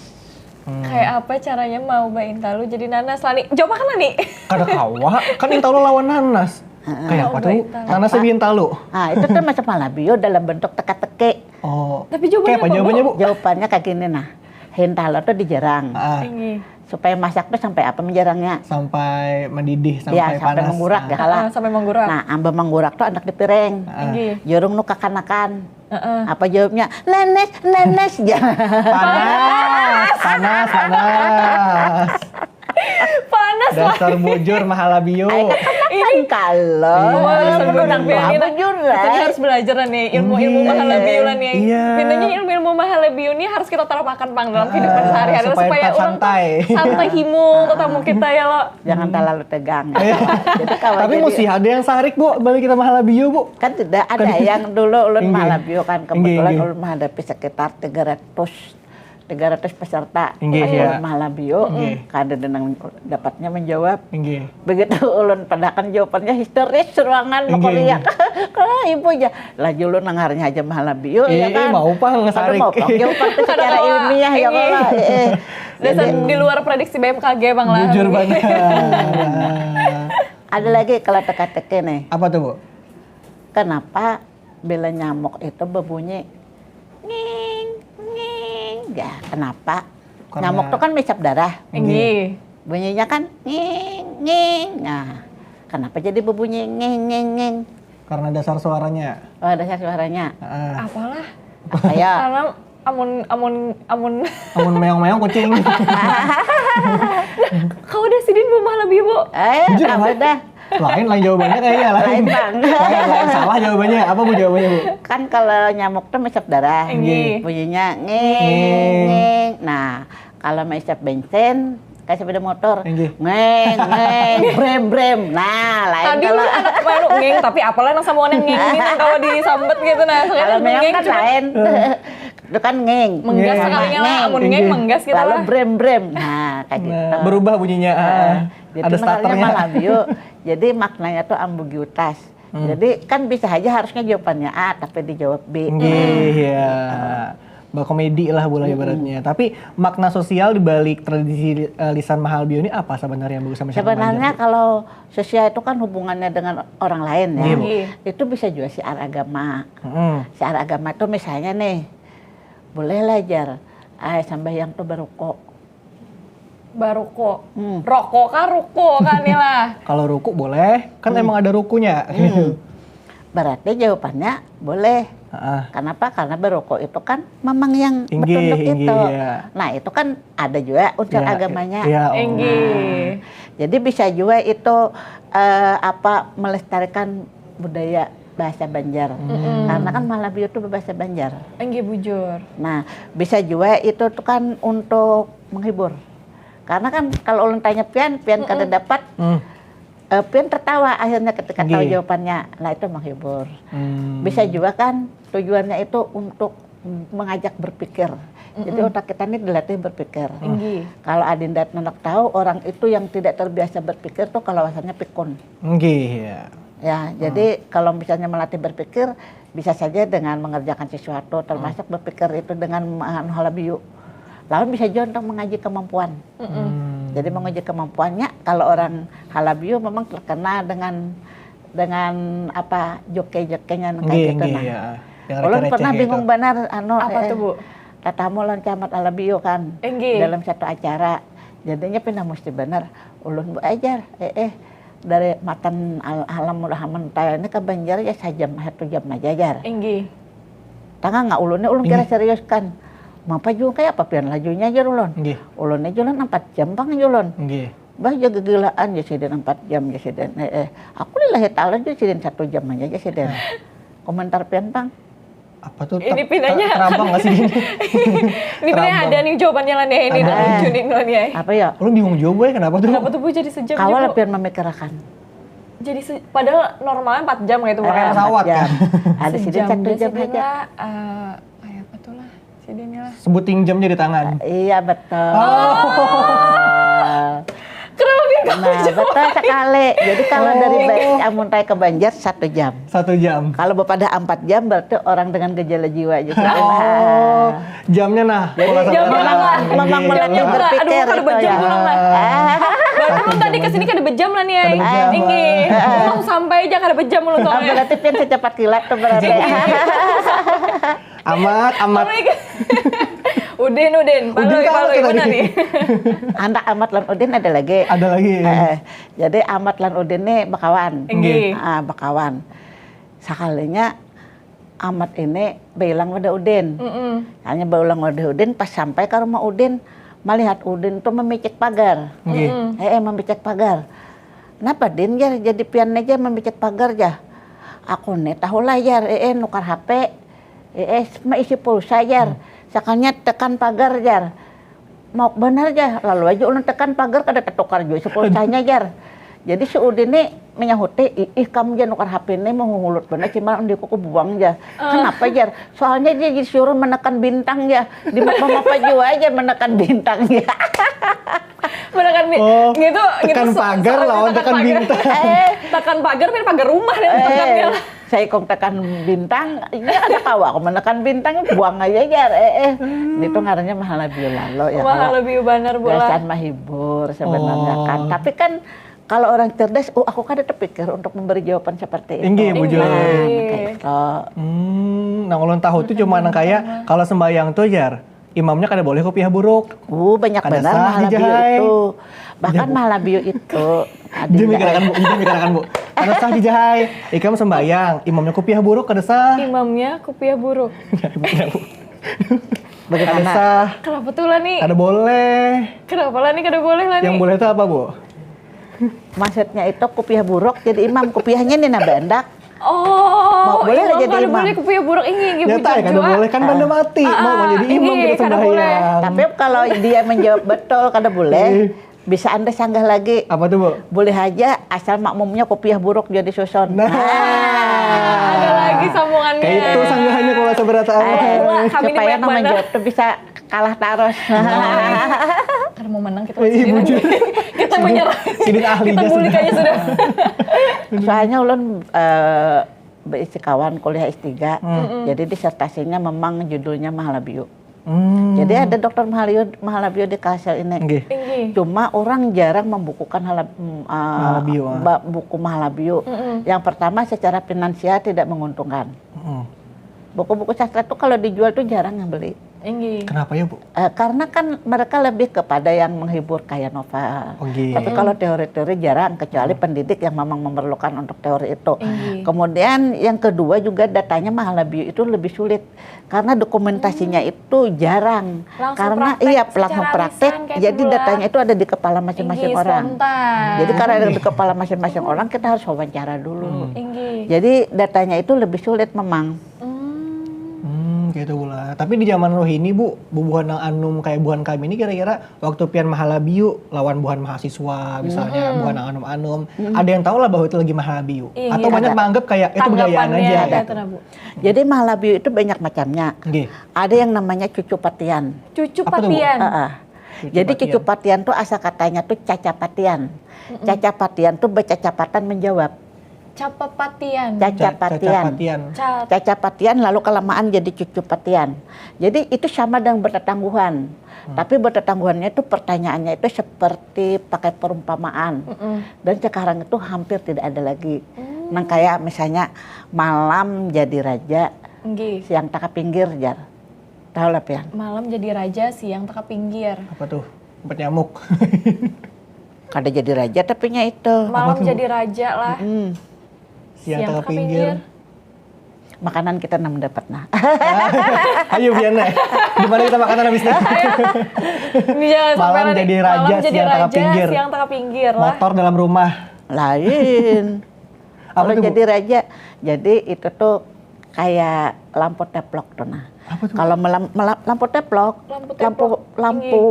Kayak apa caranya marubah hintalu jadi nanas, Lani? Jawab akan, Lani. Kada kawa, kan hintalu lawan nanas. Kayak apa tuh? Nanas lebih hintalu. Nah, itu termasuk Mahalabio dalam bentuk teka-teki. Oh. Tapi jawabannya Kayak apa apa, jawabannya, Bu? Jawabannya kayak gini nah. Hintalu tuh dijerang. Ah, Tinggi. Supaya masak tuh sampai apa menjerangnya? Sampai mendidih, sampai Ya, sampai panas. menggurak Ah. ya kalah. Ah, sampai menggurak. Nah, amba menggurak tuh anak di piring. Tinggi. Jurung nu kakanakan. Heeh. Apa jawabnya? Nenes, nenes. Ya. Panas, panas, panas. Panas lah. Dasar bujur Mahalabio. Ini kalau Wah, dasar bujur, Beli. Ini bujur kita lah. Harus belajar lah nih ilmu-ilmu Iya. Mahalabio lah nih. Iya. Pintunya ilmu-ilmu Mahalabio nih harus kita terapkan, Pang, dalam kehidupan Ah, sehari-hari supaya supaya tetap orang santai. Santai himung tetamu kita ya lo. Jangan terlalu tegang. Jadi kalau Tapi jadi- mesti ada yang sarik, Bu, balik kita Mahalabio, Bu. Kan tidak ada yang dulu ulun Inggih. Mahalabio kan, Inggih, kebetulan inggih. Ulun menghadapi sekitar tiga ratus tiga ratus peserta Inggih, ulun iya. Mahalabio. Inggih. Kada ada nang dapatnya menjawab. Inggih. Begitu ulun padakan jawabannya histeris ruangan Inggih, bakuriak. Kalau ibu aja, laju ulun nangarnya aja Mahalabio Iya, ya kan. mau pang Kada Mau pang jawaban tuh secara Kada mau. ilmiah ya Inggih. kalau. Eh, eh. Dasar di luar prediksi B M K G, Bang, lah. Bujur banget. Ada lagi kalau teka-teki nih. Apa tuh, Bu? Kenapa bila nyamuk itu berbunyi nging nging? Ya, kenapa? Karena- Nyamuk tuh kan mehisap darah. Tinggi. Bunyinya kan nging nging. Nah, kenapa jadi berbunyi nging nging nging? Karena dasar suaranya. Oh, dasar suaranya. Ah. Apalah? Kayak Karena amun amun amun Amun meong-meong kucing. Kau udah sidin Bu Mahalabio, Bu. eh, Jujur, kamu apa? Dah. Lain, lain jawabannya kayaknya lain. Lain, Bang. Lain, lain. Salah jawabannya. Apa, Bu, jawabannya, Bu? Kan kalau nyamuk tuh mehisap darah. Inggih. Bunyinya nging nging. Nah, kalau mehisap bensin kayak sepeda motor. Inggih. Nging nging brem brem. Nah, lain Tadi kalau lu anak baru ngeng, tapi apalah nang sama orang ngeng ini nang kawa disambat gitu nah. Sekarang kalau meong ngeng kan cuma lain. Itu kan nging. Menggas Ngeng. sekalinya lah, amun ngeng Inggih. menggas gitu Lalu lah. Brem brem. Nah, kayak gitu. Nah, berubah bunyinya. Ah, Jadi ada sebenarnya starternya. Mahalabio. Jadi maknanya tuh ambiguitas. Jadi kan bisa aja harusnya jawabannya A tapi dijawab B. Nggih, ya. Berkomedi lah bola ibaratnya. Tapi makna sosial di balik tradisi eh, lisan Mahalabio ini apa sebenarnya, Bu, sama siapa Sebenarnya aja, Bu? Kalau sosial itu kan hubungannya dengan orang lain ya. Iya, Bu. Nggih. Itu bisa juga siar agama. Mm-mm. Siar agama tuh misalnya nih, boleh lah jar, ai sambahyang tuh baruko. Baruko. Hmm. Rokok kah ruko kah nih lah. Kalau ruku boleh, kan emang ada rukunya. Berarti jawabannya boleh. Heeh. Kenapa? Karena baruko itu kan memang yang Inggih, bertunduk inggih, itu. iya. Nah, itu kan ada juga unsur Ya, agamanya. iya, oh. Inggih. Jadi bisa juga itu eh, apa melestarikan budaya bahasa Banjar. Karena kan Mahalabio itu berbahasa Banjar. Inggih bujur. Nah, bisa juga itu tuh kan untuk menghibur. Karena kan kalau ulun tanya pian, pian kada dapat, Hmm. eh, pian tertawa akhirnya ketika tahu Nggih. jawabannya. Nah, itu menghibur. Hmm. Bisa juga kan tujuannya itu untuk mengajak berpikir. Jadi otak kita ini dilatih berpikir. Inggih. Kalau adinda handak tahu, orang itu yang tidak terbiasa berpikir tuh kalawasannya pikun. Nggih, ya. Ya, jadi kalau misalnya melatih berpikir, bisa saja dengan mengerjakan sesuatu, termasuk berpikir itu dengan anu, Mahalabio. Lawan bisa juga untuk mengaji kemampuan. Hmm. Jadi menguji kemampuannya, kalau orang Mahalabio memang terkenal dengan dengan apa joke-jokenya nang Nggih, kayak gitu nggih, nah. ya. Yang Ulun receh-receh pernah itu. Bingung banar anu Apa eh, tuh, Bu? Tatamu lawan Camat Mahalabio kan Inggih. Dalam satu acara. Jadinya pina musti banar. Ulun Bu ajar, eh eh dari matan al alam udah aman taya ini ke Banjar ya sajam satu jam aja jar. Inggih. Tanganga ulunnya ulun kira serius kan. Mapa juga kayak apa pian lajunya aja ulun. Nggih. Ulunnya jalan empat jam pang aja ulun. Nggih. Bah jaga gelaan ya sidin empat jam ya sidin. Eh, eh. Aku lillahi ta'ala aja sidin satu jam aja ya sidin. Komentar pian pang. Apa tuh? Ini Ter- pinanya ter- terabang nggak sih? Ini pinanya ada nih jawabannya lah nih. Ini udah Ada. lucu nih, nih. Apa ya? Lu bingung juga, Bu, ya, kenapa tuh? Kenapa tuh Bu jadi sejam Kawal sih, Bu? Pian memikirkan. Jadi se- padahal normalnya empat jam gitu, Bu. Pakai Ah, pesawat, empat jam. Kan? Ada sidin satu Sejam jam sidin aja. Lah, eh, kayak apa tuh lah? Jadinya lah. Sebuting jam jadi tangan. Iya betul. Kenapa biar kamu Nah, jawab? Betul sekali. Jadi kalau dari Oh. Ba- Amuntai ke Banjar satu jam. Satu jam. Kalau bepadah empat jam berarti orang dengan gejala jiwa juga. Oh, jamnya nah. Pola Jadi, Jam sekarang. ulang lah. Memang Iya, melatih iya. Aduh, berpikir kada itu bejam ya. ulang lah. Ah, Baru ulun tadi kesini kada bejam lah nih ay. Kada bejam. Inggih. Ulun sampai aja kada bejam ulun ah, soalnya. Berarti pian secapat kilat tuh berarti. Amat, amat. Oh my God. Udin, Udin, Udin Palui, kah Palui, tadi? Mana nih? Anak Amat lan Udin ada lagi. Ada lagi. Eh, jadi Amat lan Udin nih bakawan. Inggih. Ah, bakawan. Sekalinya Amat ini bailang pada Udin. Mm-mm. Hanya bailang pada Udin, pas sampai ke rumah Udin, melihat Udin tuh memicik pagar. Nggih. Eh, eh, memicik pagar. Kenapa Din jar, jadi pian aja memicik pagar jar. Aku nih tahulah jar, eh, eh, nukar H P, eh, eh, maisi pulsa jar. Sakalinya tekan pagar jar. Mau benar jar, lalu aja ulun tekan pagar kada tertukar juga si pulsanya jar. Jadi si Udin nih menyahuti, ih kamu jar nukar H P nih mengulut benar cuma undi ku buang jar. Kenapa jar? Soalnya dia disuruh menekan bintang jar. Di apa juga aja menekan bintang jar. Menekan bi- Oh, gitu, gitu. tekan So- pagar soalnya lawan tekan bintang. Eh, Tekan pagar, main pagar rumah dan tekan eh, dia. Saya kong tekan bintang, ini ada kawa aku menekan bintang, buang aja jar. Eh, eh. Ini tuh ngarannya mahalabiu lalo ya. Mahalabiu banar, Bu, lah. Biasaan mahibur sebenarnya kan. Oh. Tapi kan kalau orang cerdas, oh aku kada terpikir untuk memberi jawaban seperti itu. Inggih, bujur. Nah, kayak itu. Hmm, nang ulun tahu tuh cuma nang kayak kalau sembahyang tuh jar, imamnya kada boleh kupiah buruk. Uh, banyak Kada benar sah mahalabiu dijahai. Itu. Bahkan Iya, Bu. mahalabiu itu. Dia mikirakan bu, dia mikirakan bu. Kada sah dijahai. Ikam sembahyang, imamnya kupiah buruk kada sah. Imamnya kupiah buruk. Kada Bagaimana? Sah. Kenapa tuh lah nih? Kada boleh. Kenapa lah nih kada boleh lah nih? Yang boleh itu apa bu? Maksudnya itu kupiah buruk, jadi imam kupiahnya nih nah bandak. Oh, Mau boleh imam jadi kada imam. boleh kupiah buruk ini. Nyata ya kada boleh kan benda mati. Mau menjadi imam Inggih, kita kada boleh. sembahyang. Tapi kalau dia menjawab betul kada boleh, Iya. Bisa anda sanggah lagi. Apa tuh bu? Boleh aja asal makmumnya kupiah buruk jadi susun. Nah. Ada lagi sambungannya. Kayak itu sanggahannya kalau seberat Eh, apa. Wah, kami Supaya ini banyak nang banget. Menjawab tuh bisa kalah terus. Karena mau menang kita Eh, sendiri. bujur. Kita menyerah. Sidin ahlinya Kita bulik sudah. Aja sudah. Soalnya ulun eh, berisi kawan kuliah S tiga. Jadi disertasinya memang judulnya Mahalabiu. Hmm. Jadi ada dokter Mahalabiu, Mahalabiu di Kalsel ini. Nggih. Tinggi. Cuma orang jarang membukukan halab, mm, ah, Mahalabiu, ah. ba- buku Mahalabiu. Yang pertama secara finansial tidak menguntungkan. Mm. Buku-buku sastra tuh kalau dijual tuh jarang yang beli. Tinggi. Kenapa ya bu? Eh, karena kan mereka lebih kepada yang menghibur kayak novel. Oke. Tapi kalau teori-teori jarang, kecuali pendidik yang memang memerlukan untuk teori itu. Tinggi. Kemudian yang kedua juga datanya Mahalabiu itu lebih sulit karena dokumentasinya itu jarang. Langsung Karena praktek iya secara langsung praktek, lisan kayak jadi dulu lah. Datanya itu ada di kepala masing-masing Tinggi, orang. Spontan. Jadi karena ada di kepala masing-masing orang kita harus wawancara dulu. Tinggi. Jadi datanya itu lebih sulit memang. Hmm. Hmm, gitu pula. Tapi di zaman rohini bu, bubuhan nang anum kayak buhan kami ini kira-kira waktu pian Mahalabiu lawan buhan mahasiswa misalnya, buhan nang anum-anum, ada yang tahu lah bahwa itu lagi Mahalabiu? Iya, Atau iya. Banyak Ada. Menganggap kayak itu Tanggapannya begayaan aja. Ya, Ada. tenang, Bu. Jadi Mahalabiu itu banyak macamnya. Nggih. Ada yang namanya cucu patian. Cucu Apa tuh, Bu? patian. Ah, ah. Cucu Jadi patian. Cucu patian tuh asal katanya tuh caca patian. Caca patian tuh bercacapatan menjawab. Capapatian. Caca Ca- patian. Cacapatian. Ca- Caca patian lalu kelamaan jadi cucu patian. Jadi itu sama dengan bertetangguhan. Tapi bertetangguhannya itu pertanyaannya itu seperti pakai perumpamaan. Dan sekarang itu hampir tidak ada lagi. Nang kayak misalnya malam jadi raja, Nggih. Siang taka pinggir jar. Tahu lah pian. Malam jadi raja, siang teka pinggir. Apa tuh? Tempat nyamuk. Kada jadi raja tapi nya itu. Malam tuh? Jadi raja lah. Hmm. Siang teka pinggir. Makanan kita nang mendapat nah. Ayo Biana. Di mana kita makanan habis ini? Iya, sampai Malam nanti. Jadi raja, Malam jadi siang teka raja, pinggir. Siang teka pinggir lah. Motor dalam rumah. Lain. Apa Kalau tuh, Bu? Jadi raja, jadi itu tuh kayak lampu teplok tuh nah. Apa tuh? Kalau melam- melam- lampu teplok, Lampu lampu teplok, lampu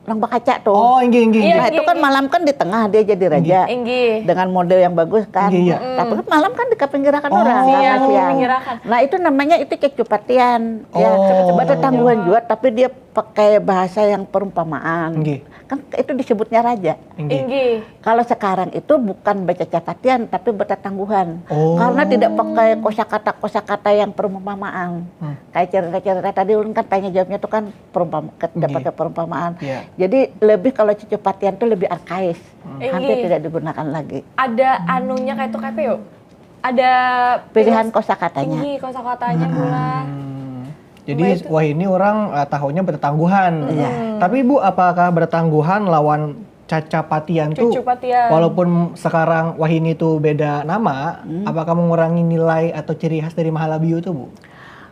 orang bakaca tuh. Oh, inggih, inggih, Iya, Nah, inggih. Itu kan malam kan di tengah dia jadi raja. Inggih. Dengan model yang bagus kan. Inggih, iya. Tapi kan malam kan dikapinggirakan orang. Oh. Nah, Iya, kasihan. dipinggirakan. Nah, itu namanya itu cacupatian. Ya, Oh. bertetangguhan juga tapi dia pakai bahasa yang perumpamaan. Inggih. Kan itu disebutnya raja. Inggih. Inggih. Kalau sekarang itu bukan bercacapatian tapi bertetangguhan. Oh. Karena tidak pakai kosakata-kosakata yang perumpamaan. Hmm. Kayak cerita-cerita tadi ulun kan tanya jawabnya itu kan perumpama, tidak Inggih. pakai perumpamaan. Iya. Jadi lebih kalau cacupatian itu lebih arkais. Hampir Inggih. Tidak digunakan lagi. Ada anunya kayak itu kayak apa yuk? Ada Pilihan filos- kosakatanya. Inggih, kosakatanya pula. Hmm. Jadi wah ini orang eh, tahunya bertangguhan. Iya. Tapi Bu, apakah bertangguhan lawan cacapatian tuh? Cucupatian. Walaupun sekarang wah ini tuh beda nama, apakah mengurangi nilai atau ciri khas dari Mahalabiu tuh Bu?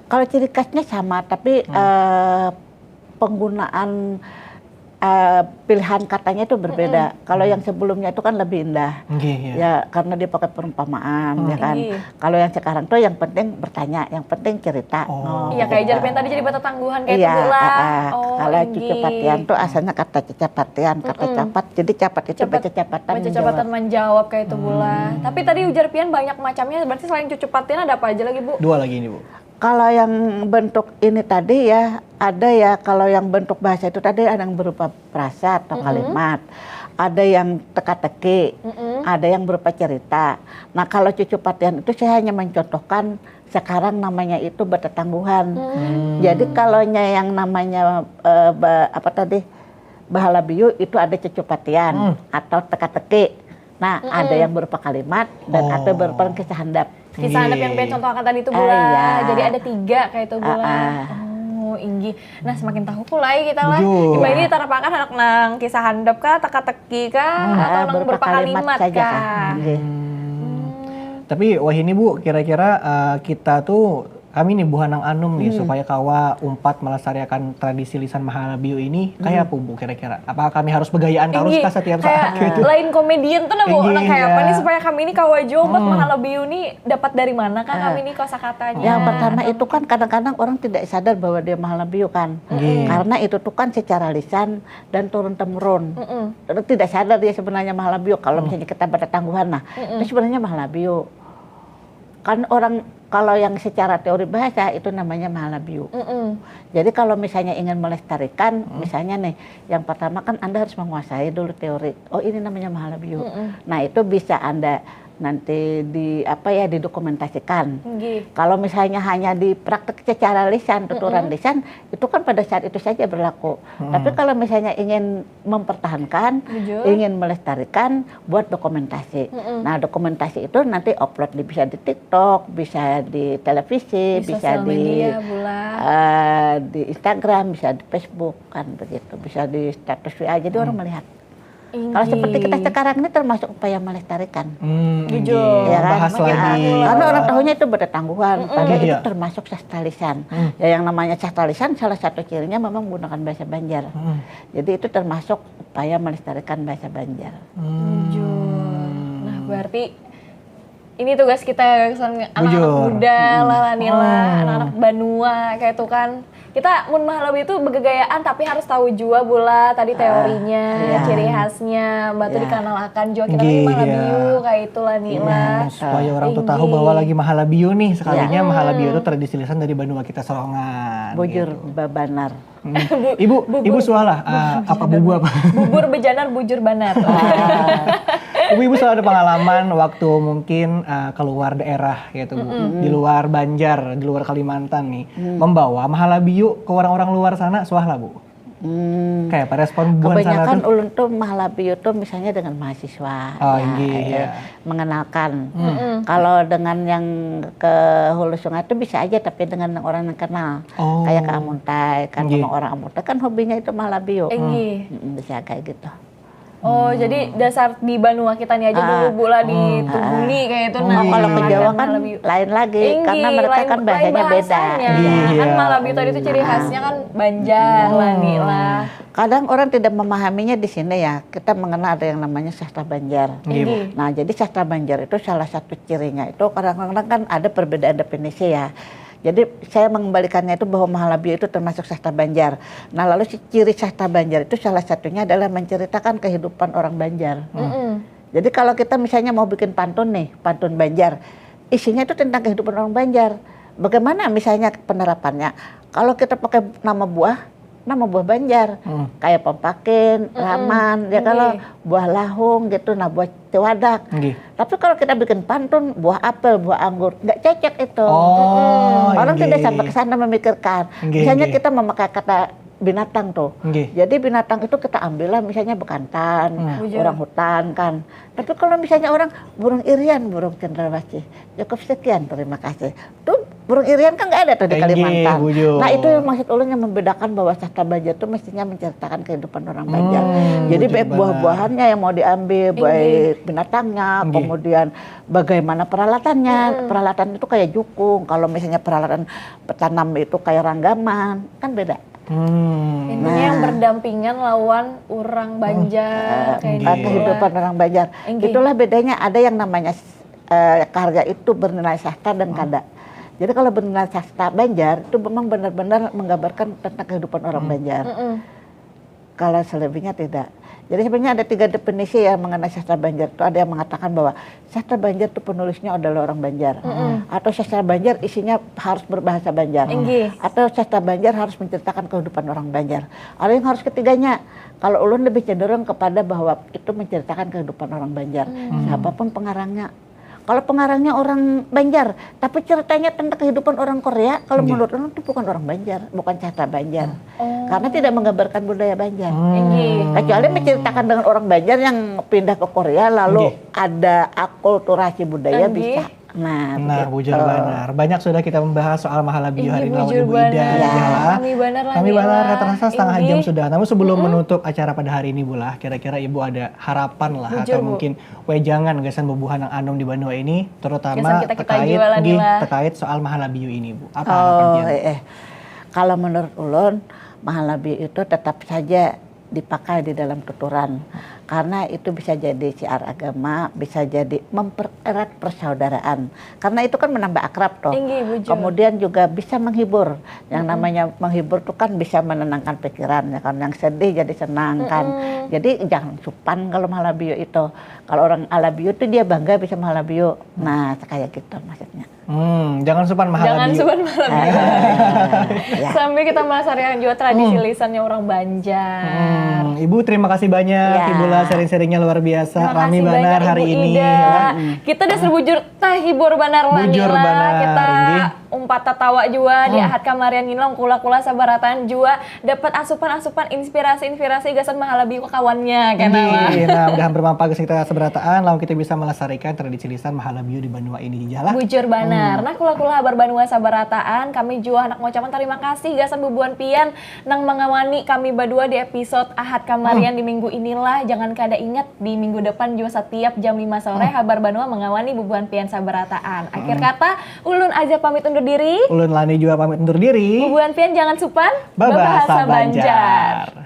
Kalau ciri khasnya sama, tapi eh, penggunaan eh, pilihan katanya itu berbeda. Kalau yang sebelumnya itu kan lebih indah. Nggih, ya. Ya, karena dia pakai perumpamaan, ya kan. Iya. Kalau yang sekarang tuh yang penting bertanya, yang penting cerita. Oh. Iya, kayak jarpian tadi jadi bertetangguhan kayak Iya, itu lah. ah, ah. Oh, Kalau inggih. Cacupatian tuh asalnya kata cacapatian, kata capat. Jadi capat itu Capat- bercacapatan. Bercacapatan menjawab kayak itu pula. Tapi tadi ujar pian banyak macamnya, berarti selain cacupatian ada apa aja lagi, Bu? Dua lagi ini Bu. Kalau yang bentuk ini tadi ya, ada ya kalau yang bentuk bahasa itu tadi ada yang berupa frasa atau kalimat, ada yang teka-teki, ada yang berupa cerita. Nah kalau cacupatian itu saya hanya mencontohkan sekarang namanya itu bertetangguhan. Jadi kalau yang namanya eh, ba- apa tadi Bahalabiu itu ada cacupatian atau teka-teki. Nah ada yang berupa kalimat dan ada berupa kisah handap. Kisah handap yang pian contohkan tadi itu Ah, bula. iya. Jadi ada tiga kayak itu bula. Ah, ah. Oh, inggih. Nah, semakin tahu pula ya kita lah. Bujur. Imbah ini tarapakan handak nang kisah handap kah, teka-teki kah, atau Ah, nang berupa berupa kalimat kalimat saja kah? kah? Nggih. Tapi wah ini Bu, kira-kira eh, kita tuh kami nih buah nang anum nih supaya kawa umpat melestarikan tradisi lisan Mahalabiu ini kayak apa Bu kira-kira? Apakah kami harus begayaan terus Inggih, kah setiap kayak saat gitu? Lain komedian tuh nah, Bu. Inggih, Nah, kayak apa iya. Nih supaya kami ini kawa jua buat Mahalabiu nih dapat dari mana kah kami nih kosakatanya? Yang pertama itu kan kadang-kadang orang tidak sadar bahwa dia Mahalabiu kan. Nggih. Karena itu tuh kan secara lisan dan turun temurun. Tidak sadar dia sebenarnya Mahalabiu kalau misalnya kita bertetangguhan nah. Itu sebenarnya Mahalabiu. Kan orang kalau yang secara teori bahasa itu namanya Mahalabiu. Jadi kalau misalnya ingin melestarikan, misalnya nih, yang pertama kan Anda harus menguasai dulu teori. Oh ini namanya Mahalabiu. Nah itu bisa Anda nanti di apa ya didokumentasikan. Nggih. Kalau misalnya hanya di praktek secara lisan, tuturan lisan, itu kan pada saat itu saja berlaku. Tapi kalau misalnya ingin mempertahankan, Bujur. Ingin melestarikan, buat dokumentasi. Nah dokumentasi itu nanti upload di, bisa di TikTok, bisa di televisi, Di bisa sosial di media, bula. eh, di Instagram, bisa di Facebook kan begitu, bisa di status W A. Jadi orang melihat. Kalau seperti kita sekarang ini termasuk upaya melestarikan. Hmm, Jujur. inggih. Ya kan? Bahas lagi. Karena orang tahunya itu bertetangguhan, padahal Iya. Itu termasuk sastra lisan. Ya yang namanya sastra lisan salah satu cirinya memang menggunakan bahasa Banjar. Jadi itu termasuk upaya melestarikan bahasa Banjar. Jujur. Nah, berarti ini tugas kita ya, anak-anak Bujur. muda lah, lah, nih lah, anak-anak banua kayak itu kan. Kita mun Mahalabiu itu begegayaan tapi harus tahu jua bula tadi teorinya, iya. Ciri khasnya, batu Iya. dikenalakan jua kita Nggih, nih Mahalabiu iya. kayak itulah nih lah. Hmm, supaya orang tuh tahu Inggih. Bahwa lagi Mahalabiu nih, sekalinya Mahalabiu itu tradisi lisan dari banua kita sorangan. Bujur Gitu. babanar. Hmm. Ibu, ibu sualah, ah, apa bubu apa? Bubur bejanar bujur banar. Ibu-ibu selalu ada pengalaman waktu mungkin uh, keluar daerah gitu Bu, di luar Banjar, di luar Kalimantan nih, membawa Mahalabiu ke orang-orang luar sana, suah lah Bu. Hmm. Kayak apa respon bubuhan sana Kebanyakan tuh? Ulun tuh Mahalabiu tuh misalnya dengan mahasiswa, Oh, ya, inggih, ya, iya. Mengenalkan. Kalau dengan yang ke Hulu Sungai itu bisa aja, tapi dengan orang yang kenal, Oh. Kayak ke Amuntai, kan Inggih. Sama orang Amuntai kan hobinya itu Mahalabiu. Inggih. Mm-mm, bisa kayak gitu. Oh, jadi dasar di banua kita nih aja dulu Bu lah dituguli kayak itu. Oh, Nah, kalau ke Jawa kan Mahalabiu. Lain lagi, Inggih, lain- kan lain bahasanya beda. Bahasanya. Iya. Kan Mahalabiu tadi itu ciri khasnya kan Banjar lah nih lah. Kadang orang tidak memahaminya di sini ya, kita mengenal ada yang namanya sastra Banjar. Inggih, Bu. Inggih. Nah, jadi sastra Banjar itu salah satu cirinya itu kadang-kadang kan ada perbedaan definisi ya. Jadi saya mengembalikannya itu bahwa Mahalabiu itu termasuk sastra Banjar. Nah, lalu si ciri sastra Banjar itu salah satunya adalah menceritakan kehidupan orang Banjar. Jadi kalau kita misalnya mau bikin pantun nih, pantun Banjar, isinya itu tentang kehidupan orang Banjar. Bagaimana misalnya penerapannya? Kalau kita pakai nama buah, nama buah Banjar, kayak pampakin, raman, ya kalau buah lahung gitu, nah buah tiwadak. Nggih. Tapi kalau kita bikin pantun, buah apel, buah anggur, nggak cocok itu. Oh, Orang tidak nggih. Sampai ke sana memikirkan. Nggih, Misalnya nggih. Kita memakai kata binatang tuh. Nggih. Jadi binatang itu kita ambillah misalnya bekantan, Bujur. orang hutan kan. Tapi kalau misalnya orang burung irian, burung cendrawasih, cukup sekian, terima kasih. Tuh burung irian kan nggak ada tuh di Nggih, Kalimantan. bujur. Nah itu yang maksud ulun yang membedakan bahwa sastra Banjar itu mestinya menceritakan kehidupan orang Banjar. Hmm, Jadi bujur baik banar. Buah-buahannya yang mau diambil, baik binatangnya, Nggih. Kemudian bagaimana peralatannya. Peralatan itu kayak jukung. Kalau misalnya peralatan petanam itu kayak ranggaman, kan beda. Hmm. Intinya yang berdampingan lawan orang Banjar Eh, kayak Nggih. gitu. Kehidupan orang Banjar. Inggih. Itulah bedanya ada yang namanya eh, karya itu bernilai sastra dan kada. Jadi kalau bernilai sastra Banjar itu memang benar-benar menggambarkan tentang kehidupan orang Banjar. Mm-mm. Kalau selebihnya tidak. Jadi sebenarnya ada tiga definisi ya mengenai sastra Banjar itu. Ada yang mengatakan bahwa sastra Banjar itu penulisnya adalah orang Banjar. Atau sastra Banjar isinya harus berbahasa Banjar. Inggih. Atau sastra Banjar harus menceritakan kehidupan orang Banjar. Ada yang harus ketiganya. Kalau ulun lebih cenderung kepada bahwa itu menceritakan kehidupan orang Banjar. Siapapun pengarangnya. Kalau pengarangnya orang Banjar, tapi ceritanya tentang kehidupan orang Korea, kalau menurut ulun itu bukan orang Banjar, bukan sastra Banjar. Karena tidak menggambarkan budaya Banjar. Inggih. Kecuali menceritakan dengan orang Banjar yang pindah ke Korea lalu ada akulturasi budaya Inggih. Bisa. Nah, Nah, begitu. Bujur banar. Banyak sudah kita membahas soal Mahalabiu Inggih, hari ini lawan bujur Ibu banar. Ida. Ya. Kami banar lah, Kami Nila. Banar, terasa setengah jam Inggih. Sudah. Namun sebelum menutup acara pada hari ini, Bulah, kira-kira Ibu ada harapan lah Bujur, atau Bu. Mungkin wejangan gasan bubuhan yang anum di banua ini, terutama Gasan kita-kita terkait, jua lah, nggih, Nila. Terkait soal Mahalabiu ini, Bu. Apa harapan Oh, pian? Eh, eh. Kalau menurut ulun, Mahalabiu itu tetap saja dipakai di dalam tuturan. Karena itu bisa jadi siar agama, bisa jadi mempererat persaudaraan. Karena itu kan menambah akrab toh. Inggih, bujur. Kemudian juga bisa menghibur. Yang namanya menghibur tuh kan bisa menenangkan pikiran ya kan. Yang sedih jadi senang kan. Jadi jangan supan kalau Mahalabiu itu. Kalau orang Alabiu tuh dia bangga bisa Mahalabiu. Nah, kayak gitu maksudnya. Hmm, jangan supan Mahalabiu. Jangan supan Mahalabiu. Ya. Sambil kita melestarikan juga tradisi lisannya orang Banjar. Hmm, Ibu, terima kasih banyak. Ya. Ibu lah, sharing-sharingnya luar biasa. Terima Rami kasih banar banyak, hari Ibu ini. Ida. Ya. Kita udah sebujur tahibur banar lah, Bujur Nila. banar, Kita inggih. umpat tatawa jua di Ahad kamarian ini, lawan kula-kula sabarataan jua dapat asupan-asupan, inspirasi-inspirasi gasan Mahalabiu kakawannya, kena lah. Inggih, nah, mudahan bermanfaat gasan kita sabarataan, lawan kita bisa melestarikan tradisi lisan Mahalabiu di banua ini jua lah. Bujur banar. Nah, kula-kula habar banua sabarataan, kami jua handak mengucapkan terima kasih gasan bubuhan pian nang mengawani kami badua di episode Ahad kamarian di minggu inilah. Jangan kada ingat, di minggu depan jua setiap jam lima sore, habar banua mengawani bubuhan pian sabarataan. Akhir kata, ulun Aza pamit undur diri. Ulun Lani jua pamit undur diri. Bubuhan pian jangan supan Babahasa Banjar.